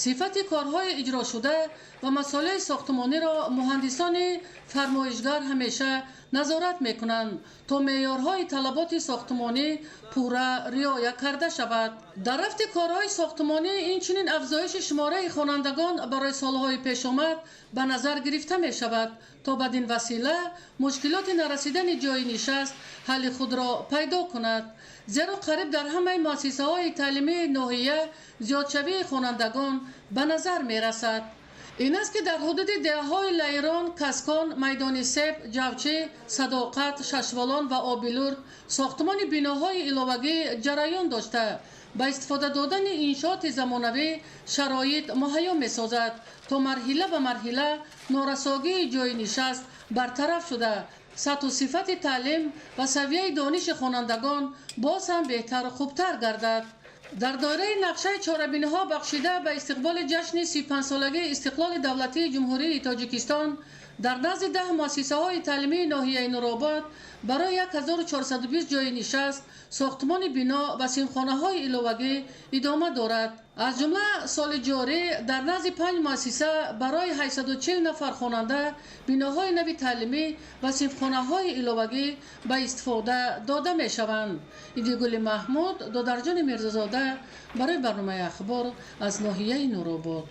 сифати корҳои иҷрошуда ва масолеҳи сохтмониро муҳандисони фармоишгар ҳамеша назорат мекунанд, то меъёрҳои талаботи сохтмонӣ пурра риоя карда шавад. Дар рафти корҳои сохтмонӣ инчунин афзоиши шумораи хонандагон барои солҳои пешомад ба назар гирифта мешавад, то бадин васила мушкилоти нарасидани ҷойи нишаст ҳалли худро пайдо кунад. Зеро қариб дар ҳамаи муассисаҳои таълимии ноҳия зиёдшавии хонандагон ба назар мерасад. Ин аст ки дар ҳудуди деҳаҳои Лайрон, Каскон, Майдони Себ, Ҷавчӣ, Садоқат, Шашволон ва Обилурд сохтмони биноҳои иловагӣ ҷараён дошта, ба истифода додани иншооти замонавӣ шароит муҳайё месозад, то марҳила ба марҳила норасогии ҷойи нишаст бартараф шуда, сатҳу сифати таълим ва савияи дониши хонандагон боз ҳам беҳтару хубтар гардад. Дар доираи нақшаи чорабиниҳо бахшида ба истиқболи ҷашни 35-солагии истиқлоли давлатии Ҷумҳурии Тоҷикистон дар назди 10 муассисаҳои таълимии ноҳияи Нуробод барои 1420 ҷойи нишаст сохтмони бино ва синфхонаҳои иловагӣ идома дорад. Аз ҷумла соли ҷорӣ дар назди 5 муассиса барои 840 нафар хонанда биноҳои нави таълимӣ ва синфхонаҳои иловагӣ ба истифода дода мешаванд. Идигули Маҳмуд, Додарҷони Мирзозода барои барномаи Ахбор аз ноҳияи Нуробод.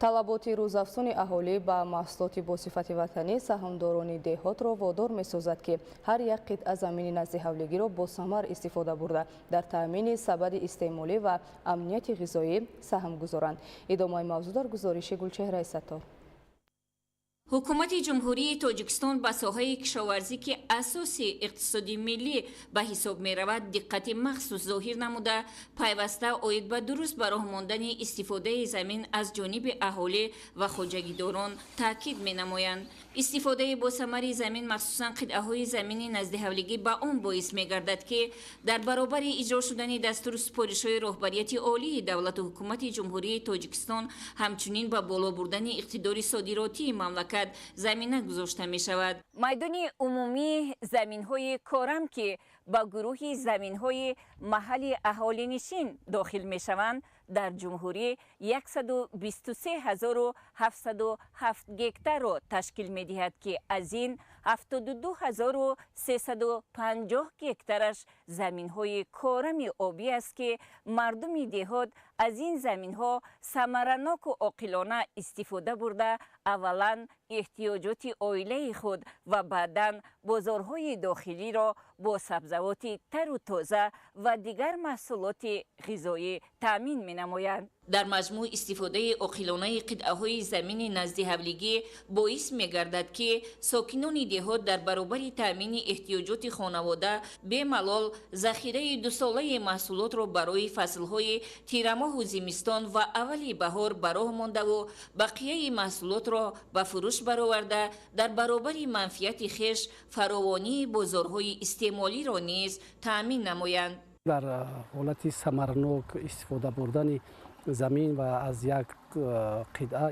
Талаботи рӯзафзуни аҳолӣ ба маҳсулоти босифати ватанӣ саҳмдорони деҳотро водор месозад, ки ҳар як қитъа замини назди ҳавлигиро босамар истифода бурда, дар таъмини сабади истеъмолӣ ва амнияти ғизоӣ саҳм гузоранд. Идомаи мавзӯъ дар гузориши Гулчеҳраи Саттор. Ҳукумати Ҷумҳурии Тоҷикистон ба соҳаи кишоварзӣ, ки асоси иқтисоди миллӣ ба ҳисоб меравад, диққати махсус зоҳир намуда, пайваста оид ба дуруст ба роҳ мондани истифодаи замин аз ҷониби аҳолӣ ва хоҷагидорон таъкид менамоянд. Истифодаи босамари замин, махсусан қитъаҳои замини наздиҳавлигӣ, ба он боис мегардад, ки дар баробари иҷро шудани дастуру супоришҳои роҳбарияти олии давлату ҳукумати Ҷумҳурии Тоҷикистон, ҳамчунин ба боло бурдани иқтидори содиротии мамлакат замина гузошта мешавад. Майдони умумии заминҳои корам, ки ба гурӯҳи заминҳои маҳалли аҳолинишин дохил мешаванд, дар ҷумҳурӣ 123 707 гектарро ташкил медиҳад, ки аз ин 72 350 гектараш заминҳои корами обӣ аст, ки мардуми деҳот аз ин заминҳо самараноку оқилона истифода бурда, аввалан эҳтиёҷоти оилаи худ ва баъдан бозорҳои дохилиро бо сабзавоти тару тоза ва дигар маҳсулоти ғизоӣ таъмин менамоянд. Дар маҷмӯъ истифодаи оқилонаи қитъаҳои замини назди ҳавлигӣ боис мегардад, ки сокинони деҳот дар баробари таъмини эҳтиёҷоти хонавода бемалол захираи дусолаи маҳсулотро барои фаслҳои тирамоҳу зимистон ва аввали баҳор ба роҳ мондаву бақияи маҳсулотро ба фурӯш бароварда, дар баробари манфиати хеш фаровонии бозорҳои истеъмолиро низ таъмин намоянд. Дар ҳолати самарнок истифода бурдани замин ва аз як қитъа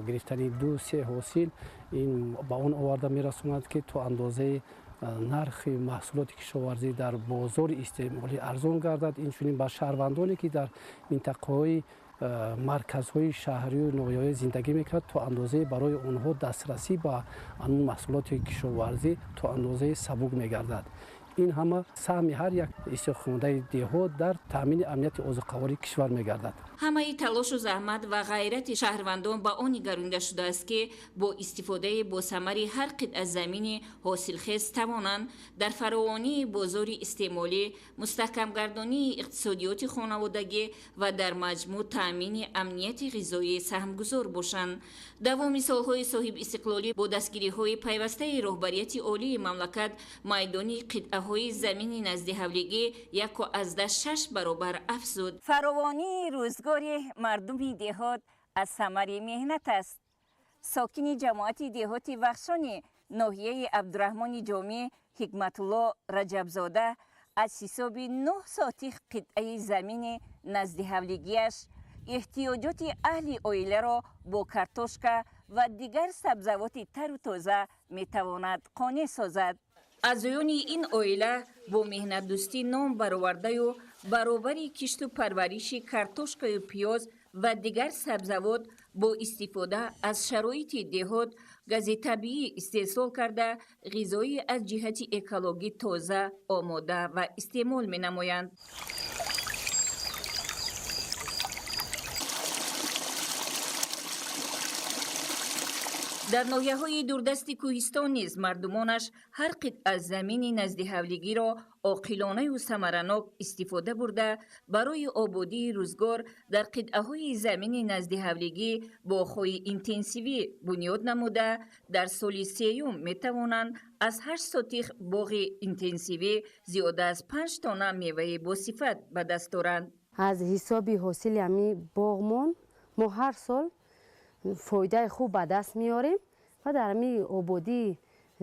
гирифтани 2-3 ҳосил ин ба он оварда мерасонад, ки то андозаи нархи маҳсулоти кишоварзӣ дар бозори истеъмолӣ арзон гардад. Инчунин ба шаҳрвандоне, ки дар минтақаҳои марказҳои шаҳрию ноҳияҳо зиндагӣ мекунад, то андозаи барои онҳо дастрасӣ ба анун маҳсулоти кишоварзӣ то андозаи сабук мегардад. Ин ҳама саҳми ҳар як истиқоматгари деҳот дар таъмини амнияти озуқавории кишвар мегардад. Ҳамаи талошу заҳмат ва ғайрати шаҳрвандон ба он нигаронида шудааст, ки бо истифодаи босамари ҳар қитъа замини ҳосилхез тавонанд дар фаровонии бозори истеъмолӣ, мустаҳкамгардонии иқтисодиёти хонаводагӣ ва дар маҷмӯъ таъмини амнияти ғизоӣ саҳмгузор бошанд. Давоми солҳои соҳибистиқлолӣ бо дастгириҳои пайвастаи роҳбарияти олии мамлакат майдони қитъаҳои замини назди ҳавлигӣ 1.6 баробар афзуд. Фаровонии рӯзгори мардуми деҳот аз самари меҳнат аст. Сокини ҷамоати деҳоти Вахшони ноҳияи Абдураҳмони Ҷомӣ Ҳикматулло Раҷабзода аз ҳисоби 9 сотих қитъаи замини назди ҳавлигиаш эҳтиёҷоти аҳли оиларо бо картошка ва дигар сабзавоти тару тоза метавонад қонеъ созад. Аъзоёни ин оила бо меҳнатдӯстӣ ном баровардаю баробари кишту парвариши картошкаю пиёз ва дигар сабзавот бо истифода аз шароити деҳот гази табиӣ истеҳсол карда, ғизои аз ҷиҳати экологӣ тоза омода ва истеъмол менамоянд. Дар ноҳияҳои дурдасти кӯҳистон низ мардумонаш ҳар қитъа замини назди ҳавлигиро оқилонаю самаранок истифода бурда, барои ободии рӯзгор дар қитъаҳои замини назди ҳавлигӣ боғҳои интенсивӣ бунёд намуда, дар соли сеюм метавонанд аз 8 сотих боғи интенсивӣ зиёда аз 5 тонна меваи босифат ба даст оранд. Аз ҳисоби ҳосили ҳамин боғмон мо ҳар сол фоидаи хуб ба даст меорем ва дар ҳамин ободии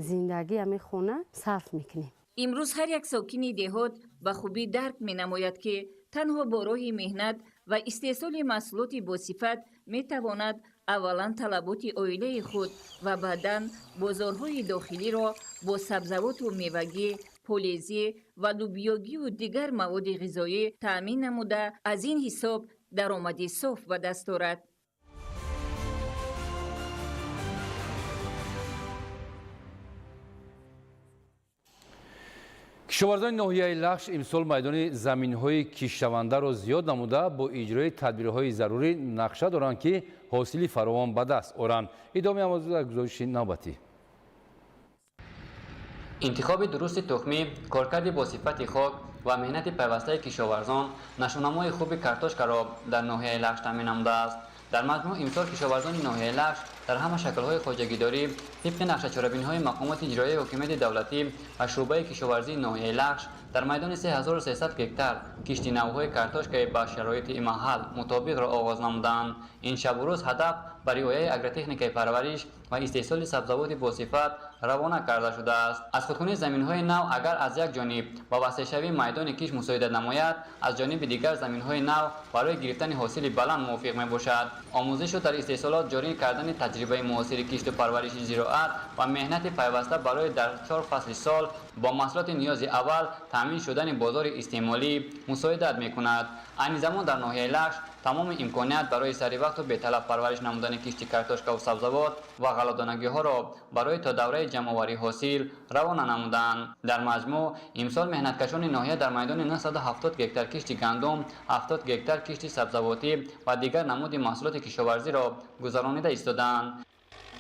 зиндагӣ ҳамин хона сарф мекунем. Имрӯз ҳар як сокини деҳот ба хубӣ дарк менамояд, ки танҳо бо роҳи меҳнат ва истеҳсоли маҳсулоти босифат метавонад аввалан талаботи оилаи худ ва баъдан бозорҳои дохилиро бо сабзавоту мевагӣ, полезӣ ва лубиёгию дигар маводи ғизоӣ таъмин намуда, аз ин ҳисоб даромади соф ба даст орад. Кишоварзони ноҳияи Лахш имсол майдони заминҳои киштшавандаро зиёд намуда, бо иҷрои тадбирҳои зарурӣ нақша доранд, ки ҳосили фаровон ба даст оранд. Идомаи мавзӯъ дар гузориши навбатӣ. Интихоби дурусти тухмӣ, коркарди босифати хок ва меҳнати пайвастаи кишоварзон нашъунамои хуби картошкаро дар ноҳияи Лахш таъмин намудааст. Дар маҷмӯъ имсол кишоварзони ноҳияи Лахш дар ҳама шаклҳои хоҷагидорӣ тибқи нақшачорабиниҳои мақомоти иҷроияи ҳокимияти давлатӣ ва шӯъбаи кишоварзии ноҳияи Лахш дар майдони 3300 гектар кишти навъҳои картошкаи ба шароити маҳал мутобиқро оғоз намуданд. Ин шабу рӯз ҳадаф ба риояи агротехникаи парвариш ва истеҳсоли сабзавоти босифат равона карда шудааст. Аз худкунии заминҳои нав агар аз як ҷониб ба васеъшавии майдони кишт мусоидат намояд, аз ҷониби дигар заминҳои нав барои гирифтани ҳосили баланд мувофиқ мебошад. Омӯзишу дар истеҳсолот ҷорӣ кардани таҷрибаи муосири кишту парвариши зироат ва меҳнати пайваста барои дар 4 фасли сол бо маҳсулоти ниёзи аввал таъмин шудани бозори истеъмолӣ мусоидат мекунад. Айни замон дар ноҳияи Лахш тамоми имконият барои саривақту беталаф парвариш намудани кишти картошкаву сабзавот ва ғаллодонагиҳоро барои то давраи ҷамъоварии ҳосил равона намуданд. Дар маҷмӯъ имсол меҳнаткашони ноҳия дар майдони 970 гектар кишти гандум, 70 гектар кишти сабзавотӣ ва дигар намуди маҳсулоти кишоварзиро гузаронида истоданд.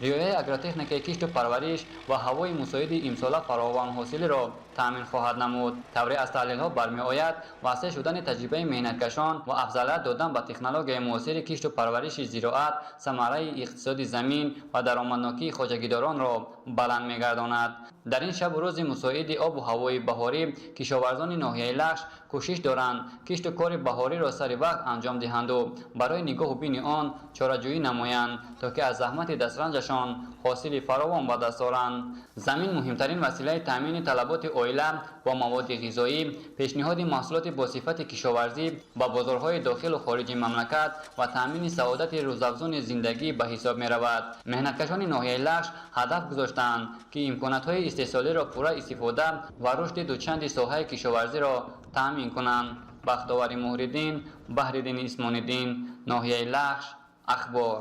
Риояи агротехникаи кишту парвариш ва ҳавои мусоиди имсола фаровонҳосилиро таъмин хоҳад намуд. Тавре аз таҳлилҳо бармеояд, васеъ шудани таҷрибаи меҳнаткашон ва афзалият додан ба технологияи муосири кишту парвариши зироат самараи иқтисоди замин ва даромаднокии хоҷагидоронро баланд мегардонад. Дар ин шабу рӯзи мусоиди обу ҳавои баҳорӣ кишоварзони ноҳияи Лахш кӯшиш доранд кишту кори баҳориро сари вақт анҷом диҳанду барои нигоҳу бини он чораҷӯӣ намоянд, то ки аз заҳмати дастранҷашон ҳосили фаровон ба даст оранд. Замин муҳимтарин василаи таъмини талаботи оила бо маводи ғизоӣ, пешниҳоди маҳсулоти босифати кишоварзӣ ба бозорҳои дохилу хориҷи мамлакат ва таъмини саодати рӯзафзуни зиндагӣ ба ҳисоб меравад. Меҳнаткашони ноҳияи Лахш ҳадаф гузоштаанд, ки имкониятҳои истеҳсолиро пурра истифода ва рушди дучанди соҳаи кишоварзиро таъмин кунанд. Бахтовари Муҳриддин, Баҳриддини Исмониддин, ноҳияи Лахш, Ахбор.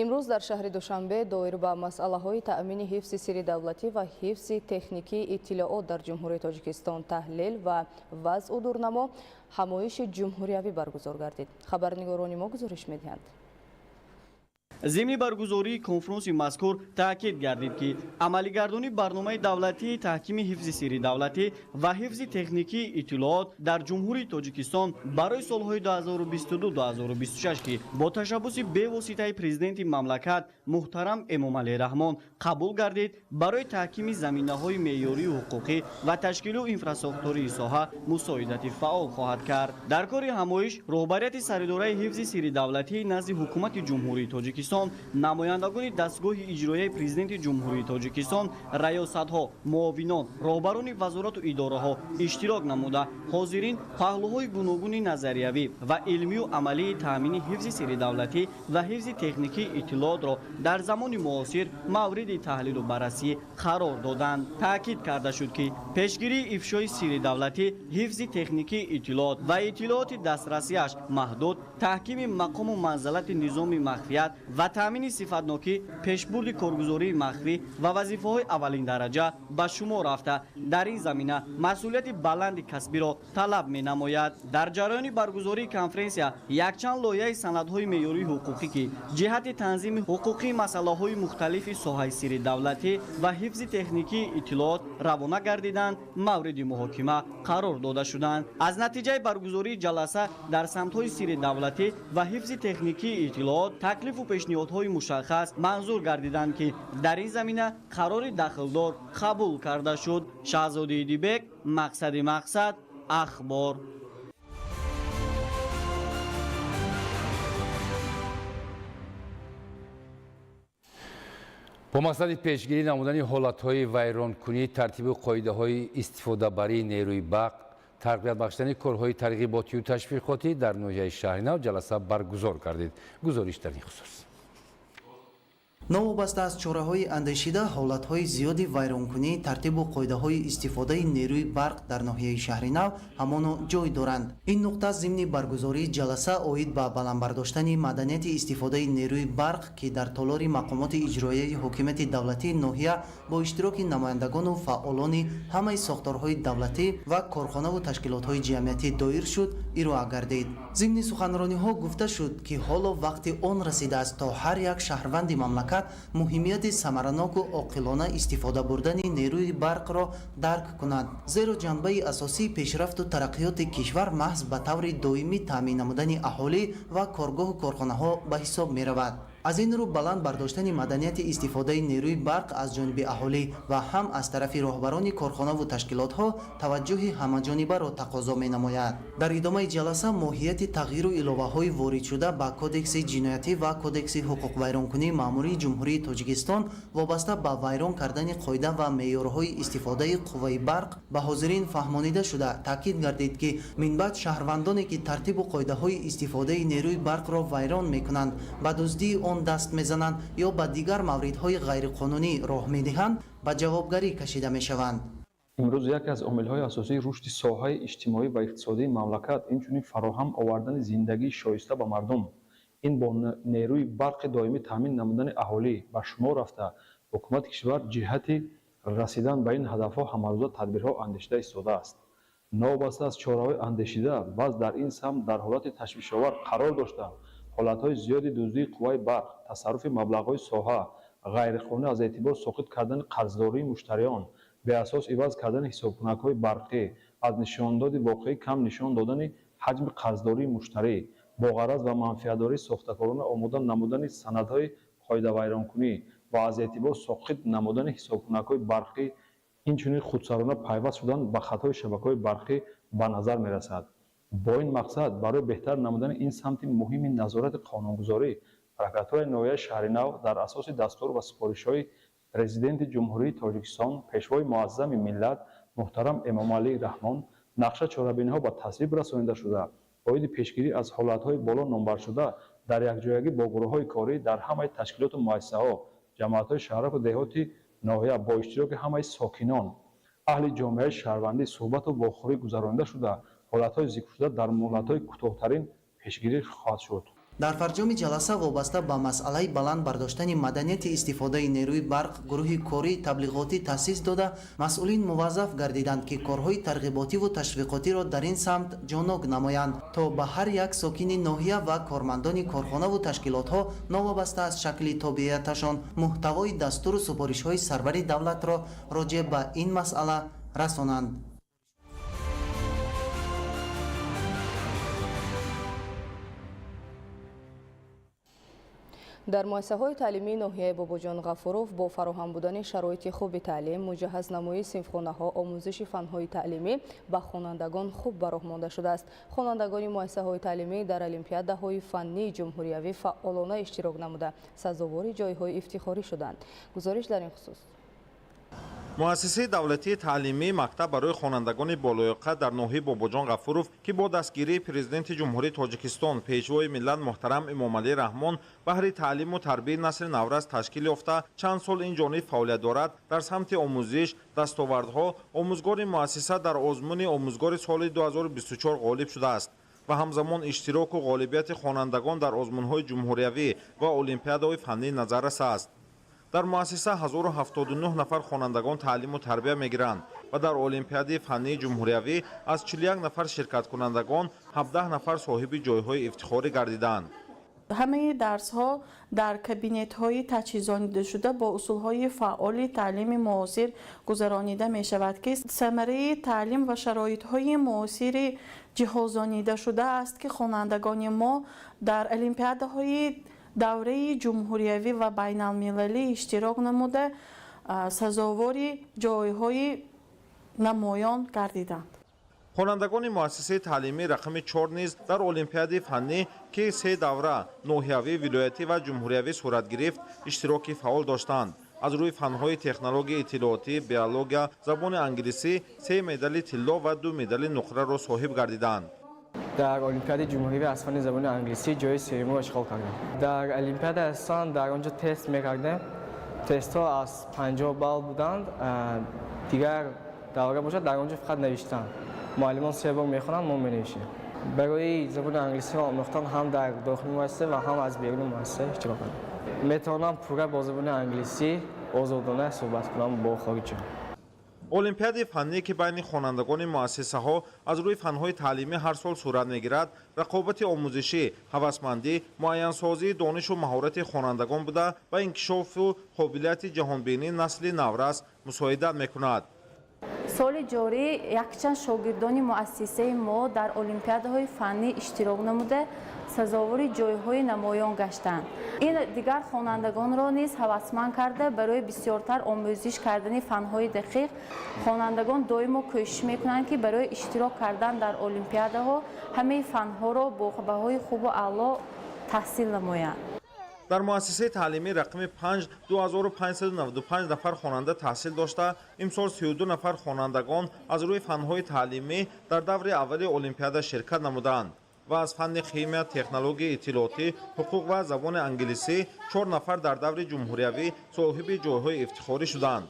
Имрӯз дар шаҳри Душанбе доир ба масъалаҳои таъмини ҳифзи сирри давлатӣ ва ҳифзи техникии иттилоот дар Ҷумҳурии Тоҷикистон таҳлил ва вазъу дурнамо ҳамоиши ҷумҳуриявӣ баргузор гардид. Хабарнигорони мо гузориш медиҳанд. Зимни баргузории конфронси мазкур таъкид гардид, ки амалигардонии барномаи давлатии таҳкими ҳифзи сирри давлатӣ ва ҳифзи техникии иттилоот дар Ҷумҳурии Тоҷикистон барои солҳои 2022-2026, ки бо ташаббуси бевоситаи президенти мамлакат муҳтарам Эмомалӣ Раҳмон қабул гардид, барои таҳкими заминаҳои меъёрию ҳуқуқӣ ва ташкилу инфрасохтории соҳа мусоидати фаъол хоҳад кард. Дар кори ҳамоиш роҳбарияти саридораи ҳифзи сирри давлатии назди Ҳукумати Ҷумҳурии Тоҷикистон, намояндагони дастгоҳи иҷроияи президенти Ҷумҳурии Тоҷикистон, раёсатҳо, муовинон, роҳбарони вазорату идораҳо иштирок намуда, ҳозирин паҳлӯҳои гуногуни назариявӣ ва илмию амалии таъмини ҳифзи сирри давлатӣ ва ҳифзи техникии иттилоотро дар замони муосир мавриди таҳлилу баррасӣ қарор доданд. Таъкид карда шуд, ки пешгирии ифшои сирри давлатӣ, ҳифзи техникии иттилоот ва иттилооти дастрасиаш маҳдуд, таҳкими мақому манзалати низоми махфият ва таъмини сифатнокӣ, пешбурди коргузории махфӣ ва вазифаҳои аввалиндараҷа ба шумор рафта, дар ин замина масъулияти баланди касбиро талаб менамояд. Дар ҷараёни баргузории конференсия якчанд лоиҳаи санадҳои меъёрии ҳуқуқӣ, ки ҷиҳати танзими ҳуқуқии масъалаҳои мухталифи соҳаи сирри давлатӣ ва ҳифзи техникии иттилоот равона гардиданд, мавриди муҳокима қарор дода шуданд. Аз натиҷаи баргузории ҷаласа дар самтҳои сирри давлатӣ ва ҳифзи техникии иттилоот таклифу пешниҳодҳои мушаххас манзур гардиданд, ки дар ин замина қарори дахлдор қабул карда шуд. Шаҳзоди Идибек, Мақсади мақсад, Ахбор. Бо мақсади пешгирӣ намудани ҳолатҳои вайронкунии тартибу қоидаҳои истифодабарии нерӯи барқ, тарбият бахшидани корҳои тарғиботию ташвиқотӣ дар ноҳияи Шаҳринав ҷаласа баргузор гардид. Гузориш дар ин хусус. Новобаста аз чораҳои андешида, ҳолатҳои зиёди вайронкунии тартибу қоидаҳои истифодаи нерӯи барқ дар ноҳияи Шаҳринав ҳамоно ҷой доранд. Ин нуқта зимни баргузории ҷаласа оид ба баландбардоштани маданияти истифодаи нерӯи барқ, ки дар толори мақомоти иҷроияи ҳокимияти давлатии ноҳия бо иштироки намояндагону фаъолони ҳамаи сохторҳои давлатӣ ва корхонаву ташкилотҳои ҷамъиятӣ доир шуд, ироа гардид. Зимни суханрониҳо гуфта шуд, ки ҳоло вақти он расидааст, то ҳар як шаҳрванди мамлакат муҳимияти самараноку оқилона истифода бурдани нерӯи барқро дарк кунад, зеро ҷанбаи асосии пешрафту тараққиёти кишвар маҳз ба таври доимӣ таъмин намудани аҳолӣ ва коргоҳу корхонаҳо ба ҳисоб меравад. Аз ин рӯ баланд бардоштани маданияти истифодаи нерӯи барқ аз ҷониби аҳолӣ ва ҳам аз тарафи роҳбарони корхонаву ташкилотҳо таваҷҷӯҳи ҳамаҷонибаро тақозо менамояд. Дар идомаи ҷаласа моҳияти тағйиру иловаҳои воридшуда ба Кодекси ҷиноятӣ ва Кодекси ҳуқуқвайронкунии маъмурии Ҷумҳурии Тоҷикистон вобаста ба вайрон кардани қоида ва меъёрҳои истифодаи қувваи барқ ба ҳозирин фаҳмонида шуда, таъкид гардид, ки минбаъд шаҳрвандоне, ки тартибу қоидаҳои истифодаи нерӯи барқро вайрон мекунанд, ба дуздии он даст мезананд ё ба дигар мавридҳои ғайриқонунӣ роҳ медиҳанд, ба ҷавобгарӣ кашида мешаванд. Имрӯз яке аз омилҳои асосии рушди соҳаи иҷтимоӣ ва иқтисодии мамлакат, инчунин фароҳам овардани зиндагии шоиста ба мардум, ин бо нерӯи барқи доимӣ таъмин намудани аҳолӣ ба шумор рафта, ҳукумати кишвар ҷиҳати расидан ба ин ҳадафҳо ҳамарӯза тадбирҳо андешида истодааст. Новобаста аз чораҳои андешида, вазъ дар ин самт дар ҳолати ташвишовар қарор дошта, ҳолатҳои зиёди дуздии қувваи барқ, тасарруфи маблағҳои соҳа, ғайриқонунӣ аз эътибор соқит кардани қарздории муштариён, беасос иваз кардани ҳисобкунакҳои барқӣ, аз нишондоди воқеӣ кам нишон додани ҳаҷми қарздории муштарӣ, бо ғараз ва манфиатдории сохтакорона омода намудани санадҳои қоидавайронкунӣ ва аз эътибор соқит намудани ҳисобкунакҳои барқӣ, инчунин худсарона пайваст шудан ба хатҳои шабакаҳои барқӣ ба назар мерасад. Бо ин мақсад барои беҳтар намудани ин самти муҳими назорати қонунгузорӣ, прокуратураи ноҳияи Шаҳринав дар асоси дастур ва супоришҳои Президенти Ҷумҳурии Тоҷикистон, Пешвои муаззами миллат муҳтарам Эмомалӣ Раҳмон нақша чорабиниҳо ба тасвиб расонида шуда, оиди пешгирӣ аз ҳолатҳои боло номбаршуда дар якҷоягӣ бо гурӯҳҳои корӣ дар ҳамаи ташкилоту муассисаҳо, ҷамоатҳои шаҳраку деҳоти ноҳия бо иштироки ҳамаи сокинон, аҳли ҷомеаи шаҳрвандӣ суҳбату вохӯрӣ гузаронида шуда, ҳолатҳои зикршуда дар муҳлатҳои кӯтоҳтарин пешгирӣ хоҳад шуд. Дар фарҷоми ҷаласа вобаста ба масъалаи баланд бардоштани маданияти истифодаи нерӯи барқ гурӯҳи кории таблиғотӣ таъсис дода, масъулин муваззаф гардиданд, ки корҳои тарғиботиву ташвиқотиро дар ин самт ҷонок намоянд, то ба ҳар як сокини ноҳия ва кормандони корхонаву ташкилотҳо новобаста аз шакли тобеияташон муҳтавои дастуру супоришҳои сарвари давлатро роҷеъ ба ин масъала расонанд. Дар муассисаҳои таълимии ноҳияи Бобоҷон Ғафуров бо фароҳам будани шароити хуби таълим, муҷаҳҳазнамоии синфхонаҳо, омӯзиши фанҳои таълимӣ ба хонандагон хуб ба роҳ монда шудааст. Хонандагони муассисаҳои таълимӣ дар олимпиадаҳои фаннии ҷумҳуриявӣ фаъолона иштирок намуда, сазовори ҷойҳои ифтихорӣ шуданд. Гузориш дар ин хусус. Муассисаи давлатии таълимии мактаб барои хонандагони болоёқат дар ноҳияи Бобоҷон Ғафуров, ки бо дастгирии Президенти Ҷумҳурии Тоҷикистон, Пешвои миллат муҳтарам Эмомалӣ Раҳмон баҳри таълиму тарбияи насли наврас ташкил ёфта, чанд сол ин ҷониб фаъолият дорад, дар самти омӯзиш, дастовардҳо омӯзгори муассиса дар озмуни омӯзгори соли 2024 ғолиб шудааст ва ҳамзамон иштироку ғолибияти хонандагон дар озмунҳои ҷумҳуриявӣ ва олимпиадаҳои фаннӣ назаррас аст. Дар муассиса 1079 нафар хонандагон таълиму тарбия мегиранд ва дар олимпиадаи фаннии ҷумҳуриявӣ аз 41 нафар ширкаткунандагон 17 нафар соҳиби ҷойҳои ифтихорӣ гардиданд. Ҳамаи дарсҳо дар кабинетҳои таҷҳизонидашуда бо усулҳои фаъоли таълими муосир гузаронида мешавад, ки самараи таълим ва шароитҳои муосири ҷиҳозонидашуда аст, ки хонандагони мо дар олимпиадаҳои давраи ҷумҳуриявӣ ва байналмилалӣ иштирок намуда, сазовори ҷойҳои намоён гардиданд. Хонандагони муассисаи таълимии рақами 4 низ дар олимпиадаи фаннӣ, ки се давра ноҳиявӣ, вилоятӣ ва ҷумҳуриявӣ сурат гирифт, иштироки фаъол доштанд. Аз рӯи фанҳои технологияи иттилоотӣ, биология, забони англисӣ 3 медали тилло ва 2 медали нуқраро соҳиб гардиданд. Дар Олимпиадаи ҷумҳуриявӣ аз фанни забони англисӣ ҷои сеюмро ишғол кардам. Дар Олимпиада аслан дар он ҷо тест мекардем. Тестҳо аз 50 балл буданд. Дигар давра бошад, дар он ҷо фақат навиштан. Муаллимон 3 бор мехонанд, мо менавишем. Барои забони англисиро омӯхтан ҳам дар дохили муассиса ва ҳам аз беруни муассиса иштирок кардам. Метавонам пурра бо забони англисӣ озодона суҳбат кунам бо хориҷиён. Олимпиадаи фаннӣ, ки байни хонандагони муассисаҳо аз рӯи фанҳои таълимӣ ҳар сол сурат мегирад, рақобати омӯзишӣ, ҳавасмандӣ, муайянсозии донишу маҳорати хонандагон буда, ба инкишофу қобилияти ҷаҳонбинии насли наврас мусоидат мекунад. Соли ҷорӣ якчанд шогирдони муассисаи мо дар олимпиадаҳои фаннӣ иштирок намуда, сазовори ҷойҳои намоён гаштанд. Ин дигар хонандагонро низ ҳавасманд карда, барои бисёртар омӯзиш кардани фанҳои дақиқ хонандагон доимо кӯшиш мекунанд, ки барои иштирок кардан дар олимпиадаҳо ҳамаи фанҳоро бо баҳои хубу аъло таҳсил намоянд. Дар муассисаи таълимии рақами 5 2595 нафар хонанда таҳсил дошта, имсол 32 нафар хонандагон аз рӯи фанҳои таълимӣ дар даври аввали олимпиада ширкат намуданд ва аз фанни химия, технологияи иттилоотӣ, ҳуқуқ ва забони англисӣ 4 нафар дар даври ҷумҳуриявӣ соҳиби ҷойҳои ифтихорӣ шуданд.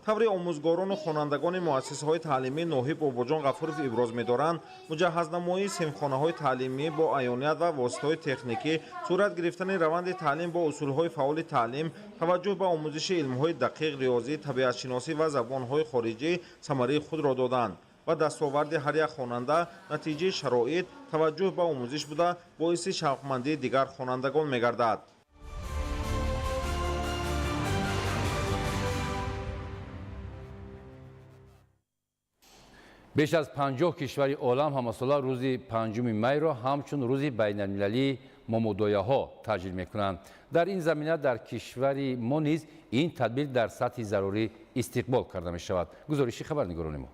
Таври омӯзгорону хонандагони муассисаҳои таълимии ноҳияи Бобоҷон Ғафуров иброз медоранд, муҷаҳҳазнамоии синфхонаҳои таълимӣ бо аёният ва воситаҳои техникӣ, сурат гирифтани раванди таълим бо усулҳои фаъоли таълим, таваҷҷӯҳ ба омӯзиши илмҳои дақиқ, риёзӣ, табиатшиносӣ ва забонҳои хориҷӣ самараи худро доданд. Ва дастоварди ҳар як хонанда натиҷаи шароит, таваҷҷӯҳ ба омӯзиш буда, боиси шавқмандии дигар хонандагон мегардад. Беш аз 50 кишвари олам ҳамасола рӯзи 5 майро ҳамчун рӯзи байналмилалии момодояҳо таҷлил мекунанд. Дар ин замина дар кишвари мо низ ин тадбир дар сатҳи зарурӣ истиқбол карда мешавад. Гузориши хабарнигорони мо.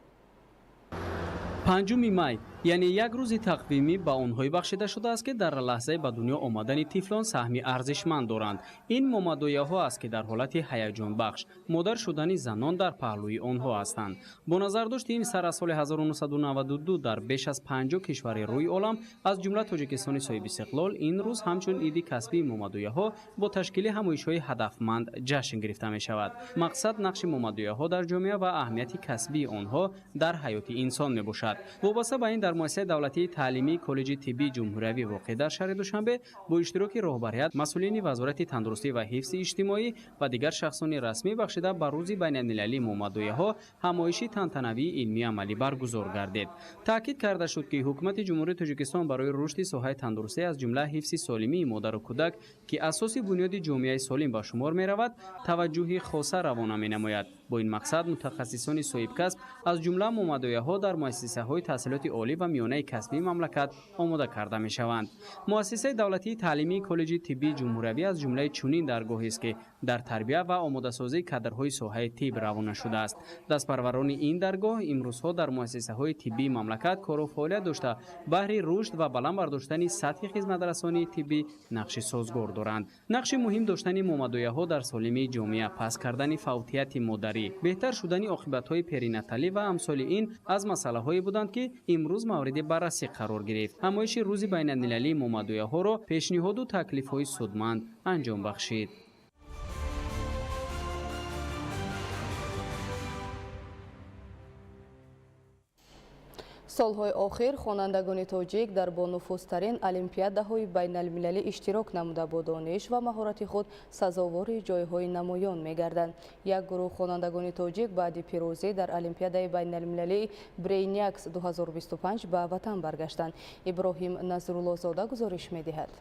5 май, яъне як рӯзи тақвимӣ ба онҳое бахшида шудааст, ки дар лаҳзаи ба дунё омадани тифлон саҳми арзишманд доранд. Ин момадояҳо аст, ки дар ҳолати ҳаяҷонбахш модар шудани занон дар паҳлӯи онҳо ҳастанд. Бо назардошти ин сар аз соли 1992 дар беш аз 50 кишвари рӯи олам, аз ҷумла Тоҷикистони соҳибистиқлол, ин рӯз ҳамчун иди касбии момадояҳо бо ташкили ҳамоишҳои ҳадафманд ҷашн гирифта мешавад. Мақсад нақши момадояҳо дар ҷомеа ва аҳамияти касбии онҳо дар ҳаёти инсон мебошад. Вобаста ба ин дар муассисаи давлатии таълимии коллеҷи тиббии ҷумҳуриявӣ воқеъ дар шаҳри Душанбе бо иштироки роҳбарият, масъулини Вазорати тандурустӣ ва ҳифзи иҷтимоӣ ва дигар шахсони расмӣ бахшида ба рӯзи байналмилалии момадояҳо ҳамоиши тантанавии илмии амалӣ баргузор гардид. Таъкид карда шуд, ки ҳукумати Ҷумҳурии Тоҷикистон барои рушди соҳаи тандурустӣ, аз ҷумла ҳифзи солимии модару кӯдак, ки асоси бунёди ҷомеаи солим ба шумор меравад, таваҷҷӯҳи хоса равона менамояд. Бо ин мақсад мутахассисони соҳибкасб, аз ҷумла момадояҳо, дар муассисаҳои таҳсилоти олӣ ва миёнаи касбии мамлакат омода карда мешаванд. Муассисаи давлатии таълимии коллеҷи тиббии ҷумҳуриявӣ аз ҷумлаи чунин даргоҳест, ки дар тарбия ва омодасозии кадрҳои соҳаи тиб равона шудааст. Дастпарварони ин даргоҳ имрӯзҳо дар муассисаҳои тиббии мамлакат кору фаъолият дошта, баҳри рушд ва баланд бардоштани сатҳи хизматрасонии тиббӣ нақши созгор доранд. Нақши муҳим доштани момадояҳо дар солимии ҷомеа, паст кардани фавтияти модарӣ, беҳтар шудани оқибатҳои перинаталӣ ва амсоли ин аз масъалаҳое буданд, ки имрӯз мавриди баррасӣ қарор гирифт. Ҳамоиши рӯзи байналмилалии момадояҳоро пешниҳоду таклифҳои судманд анҷом бахшид. Солҳои охир хонандагони тоҷик дар бонуфузтарин олимпиадаҳои байналмилалӣ иштирок намуда, бо дониш ва маҳорати худ сазовори ҷойҳои намоён мегарданд. Як гурӯҳ хонандагони тоҷик баъди пирӯзӣ дар олимпиадаи байналмилалии Брейниакс 2025 ба ватан баргаштанд. Иброҳим Назруллозода гузориш медиҳад.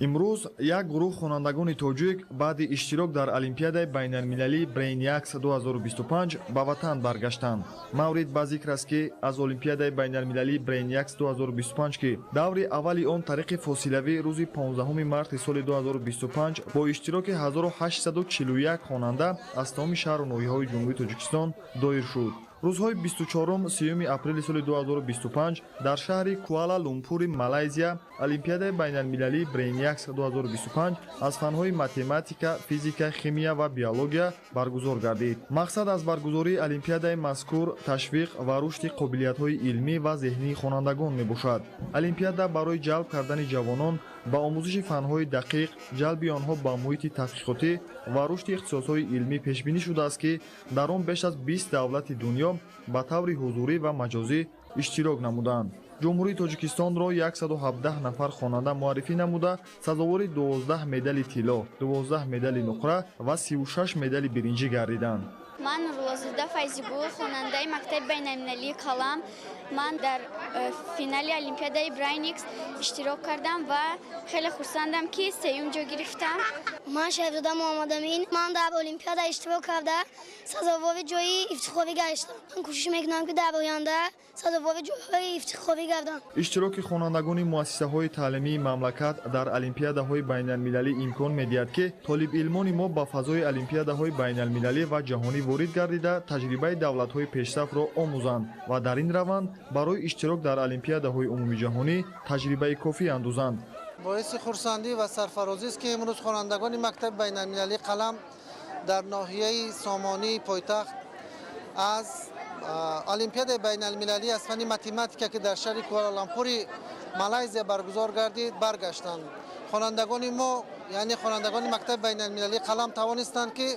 Имрӯз як гурӯҳ хонандагони тоҷик баъди иштирок дар олимпиадаи байналмилалии Брейниакс 2025 ба ватан баргаштанд. Маврид ба зикр аст, ки аз олимпиадаи байналмилалии Брейниакс 2025, ки даври аввали он тариқи фосилавӣ рӯзи 15 марти соли 2025 бо иштироки 1841 хонанда аз тамоми шаҳру ноҳияҳои Ҷумҳурии Тоҷикистон доир шуд. Рӯзҳои 24-30 апрели соли 2025 дар шаҳри Куала Лумпури Малайзия олимпиадаи байналмилалии Брейниакс 2025 аз фанҳои математика, физика, химия ва биология баргузор гардид. Мақсад аз баргузории олимпиадаи мазкур ташвиқ ва рушди қобилиятҳои илмӣ ва зеҳнии хонандагон мебошад. Олимпиада барои ҷалб кардани ҷавонон ба омӯзиши фанҳои дақиқ, ҷалби онҳо ба муҳити таҳқиқотӣ ва рушди ихтисосҳои илмӣ пешбинӣ шудааст, ки дар он беш аз 20 давлати дунё ба таври ҳузурӣ ва маҷозӣ иштирок намуданд. Ҷумҳурии Тоҷикистонро 117 нафар хонанда муаррифӣ намуда, сазовори 12 медали тилло, 12 медали нуқра ва 36 медали биринҷӣ гардиданд. Ман Нуруллозода Файзигул, хонандаи мактаби байналмилалии Қалам. Ман дар финали олимпиадаи Брайникс иштирок кардам ва хеле хурсандам, ки сеюм ҷо гирифтам. Ман Шарифзода Муҳаммадамин. Ман дар олимпиада иштирок карда, сазовори ҷои ифтихорӣ гаштам. Ман кӯшиш мекунам, ки дар оянда сазовори ҷойҳои ифтихорӣ гардам. Иштироки хонандагони муассисаҳои таълимии мамлакат дар олимпиадаҳои байналмилалӣ имкон медиҳад, ки толибилмони мо ба фазои олимпиадаҳои байналмилалӣ ва ҷаҳонӣ ворид гардида, таҷрибаи давлатҳои пешсафро омӯзанд ва дар ин раванд барои иштирок дар олимпиадаҳои умумиҷаҳонӣ таҷрибаи кофӣ андӯзанд. Боиси хурсандӣ ва сарфарозист, ки имрӯз хонандагони мактаби байналмилалии Қалам дар ноҳияи Сомонии пойтахт аз олимпиадаи байналмилалӣ аз фанни математика, ки дар шаҳри Куала-Лумпури Малайзия баргузор гардид, баргаштанд. Хонандагони мо, яъне хонандагони мактаби байналмилалии Қалам, тавонистанд, ки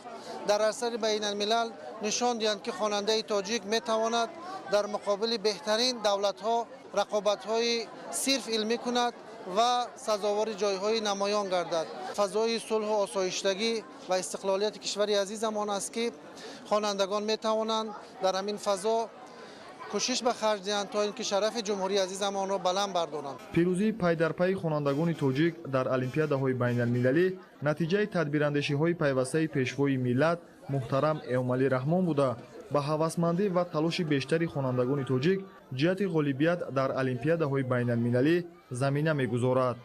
дар арсари байналмилал нишон диҳанд, ки хонандаи тоҷик метавонад дар муқобили беҳтарин давлатҳо рақобатҳои сирф илмӣ кунад ва сазовори ҷойҳои намоён гардад. Фазои сулҳу осоиштагӣ ва истиқлолияти кишвари азизамон аст, ки хонандагон метавонанд дар ҳамин фазо кӯшиш ба харҷ диҳанд, то ин ки шарафи ҷумҳурии азизамонро баланд бардоранд. Пирӯзии пайдарпайи хонандагони тоҷик дар олимпиадаҳои байналмилалӣ натиҷаи тадбирандешиҳои пайвастаи пешвои миллат муҳтарам Эмомалӣ Раҳмон буда, ба ҳавасмандӣ ва талоши бештари хонандагони тоҷик ҷиҳати ғолибият дар олимпиадаҳои байналмилалӣ замина мегузорад.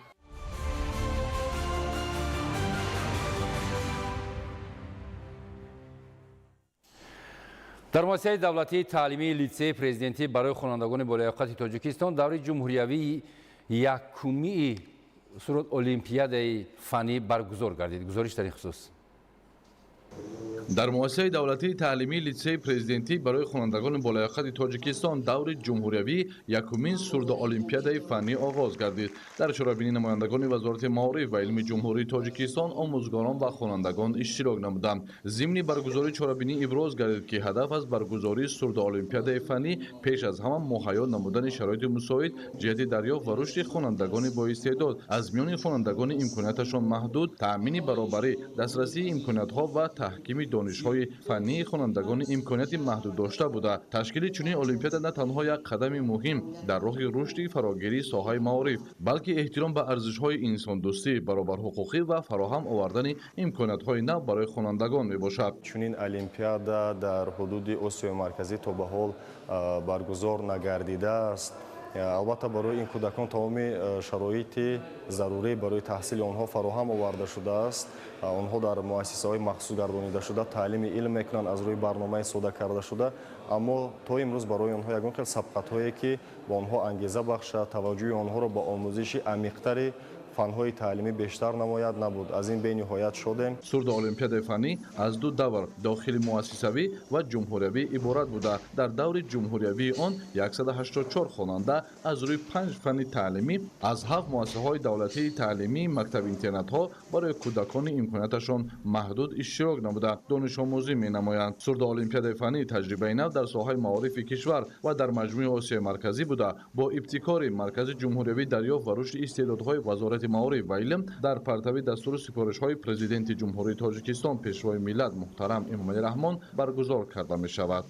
Дар муассисаи давлатии таълимии литсеи президентӣ барои хонандагони болаёқати Тоҷикистон даври ҷумҳуриявии якумии сурат олимпиадаи фаннӣ баргузор гардид. Гузориш дар ин хусус. Дар муассисаи давлатии таълимии литсеи президентӣ барои хонандагони болаёқати Тоҷикистон даври ҷумҳуриявии якумин сурда олимпиадаи фаннӣ оғоз гардид. Дар чорабинӣ намояндагони Вазорати маориф ва илми Ҷумҳурии Тоҷикистон, омӯзгорон ва хонандагон иштирок намуданд. Зимни баргузории чорабинӣ иброз гардид, ки ҳадаф аз баргузории сурда олимпиадаи фаннӣ пеш аз ҳама муҳайё намудани шароити мусоид ҷиҳати дарёфт ва рушди хонандагони боистеъдод аз миёни хонандагони имконияташон маҳдуд, таъмини баробарӣ, дастрасии имкониятҳо ва таҳкими донишҳои фаннии хонандагони имконияти маҳдуд дошта буда. Ташкили чунин олимпиада на танҳо як қадами муҳим дар роҳи рушди фарогирии соҳаи маориф, балки эҳтиром ба арзишҳои инсондӯстӣ, баробарҳуқуқӣ ва фароҳам овардани имкониятҳои нав барои хонандагон мебошад. Чунин олимпиада дар ҳудуди Осиёи Марказӣ то ба ҳол баргузор нагардидааст. Албатта, барои ин кӯдакон тамоми шароити зарурӣ барои таҳсили онҳо фароҳам оварда шудааст. Онҳо дар муассисаҳои махсус гардонидашуда таълими илм мекунанд аз рӯи барномаи сода карда шуда, аммо то имрӯз барои онҳо ягон хел сабқатҳое, ки ба онҳо ангеза бахшад, таваҷҷӯҳи онҳоро ба омӯзиши амиқтари фанҳои таълимӣ бештар намояд, набуд. Аз ин бениҳоят шодем. Сурда олимпиадаи фаннӣ аз ду давр дохили муассисавӣ ва ҷумҳуриявӣ иборат буда, дар даври ҷумҳуриявии он 184 хонанда аз рӯи 5 фанни таълимӣ аз 7 муассисаҳои давлатии таълимӣ, мактаб-интернатҳо барои кӯдакони имконияташон маҳдуд иштирок намуда донишомӯзӣ менамоянд. Сурда олимпиадаи фаннӣ таҷрибаи нав дар соҳаи маорифи кишвар ва дар маҷмӯи Осиёи Марказӣ буда, бо ибтикори Маркази ҷумҳуриявии дарёфт ва рушди истеъдодҳои Вазорати маориф ва илм дар партави дастуру супоришҳои Президенти Ҷумҳурии Тоҷикистон, Пешвои миллат муҳтарам Эмомалӣ Раҳмон баргузор карда мешавад.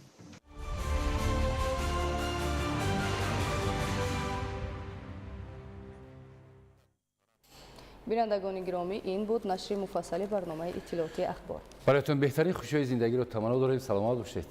Бинандагони гиромӣ, ин буд нашри муфассали барномаи иттилоотии Ахбор. Бароятон беҳтарин хушиҳои зиндагиро таманно дорем. Саломат бошед.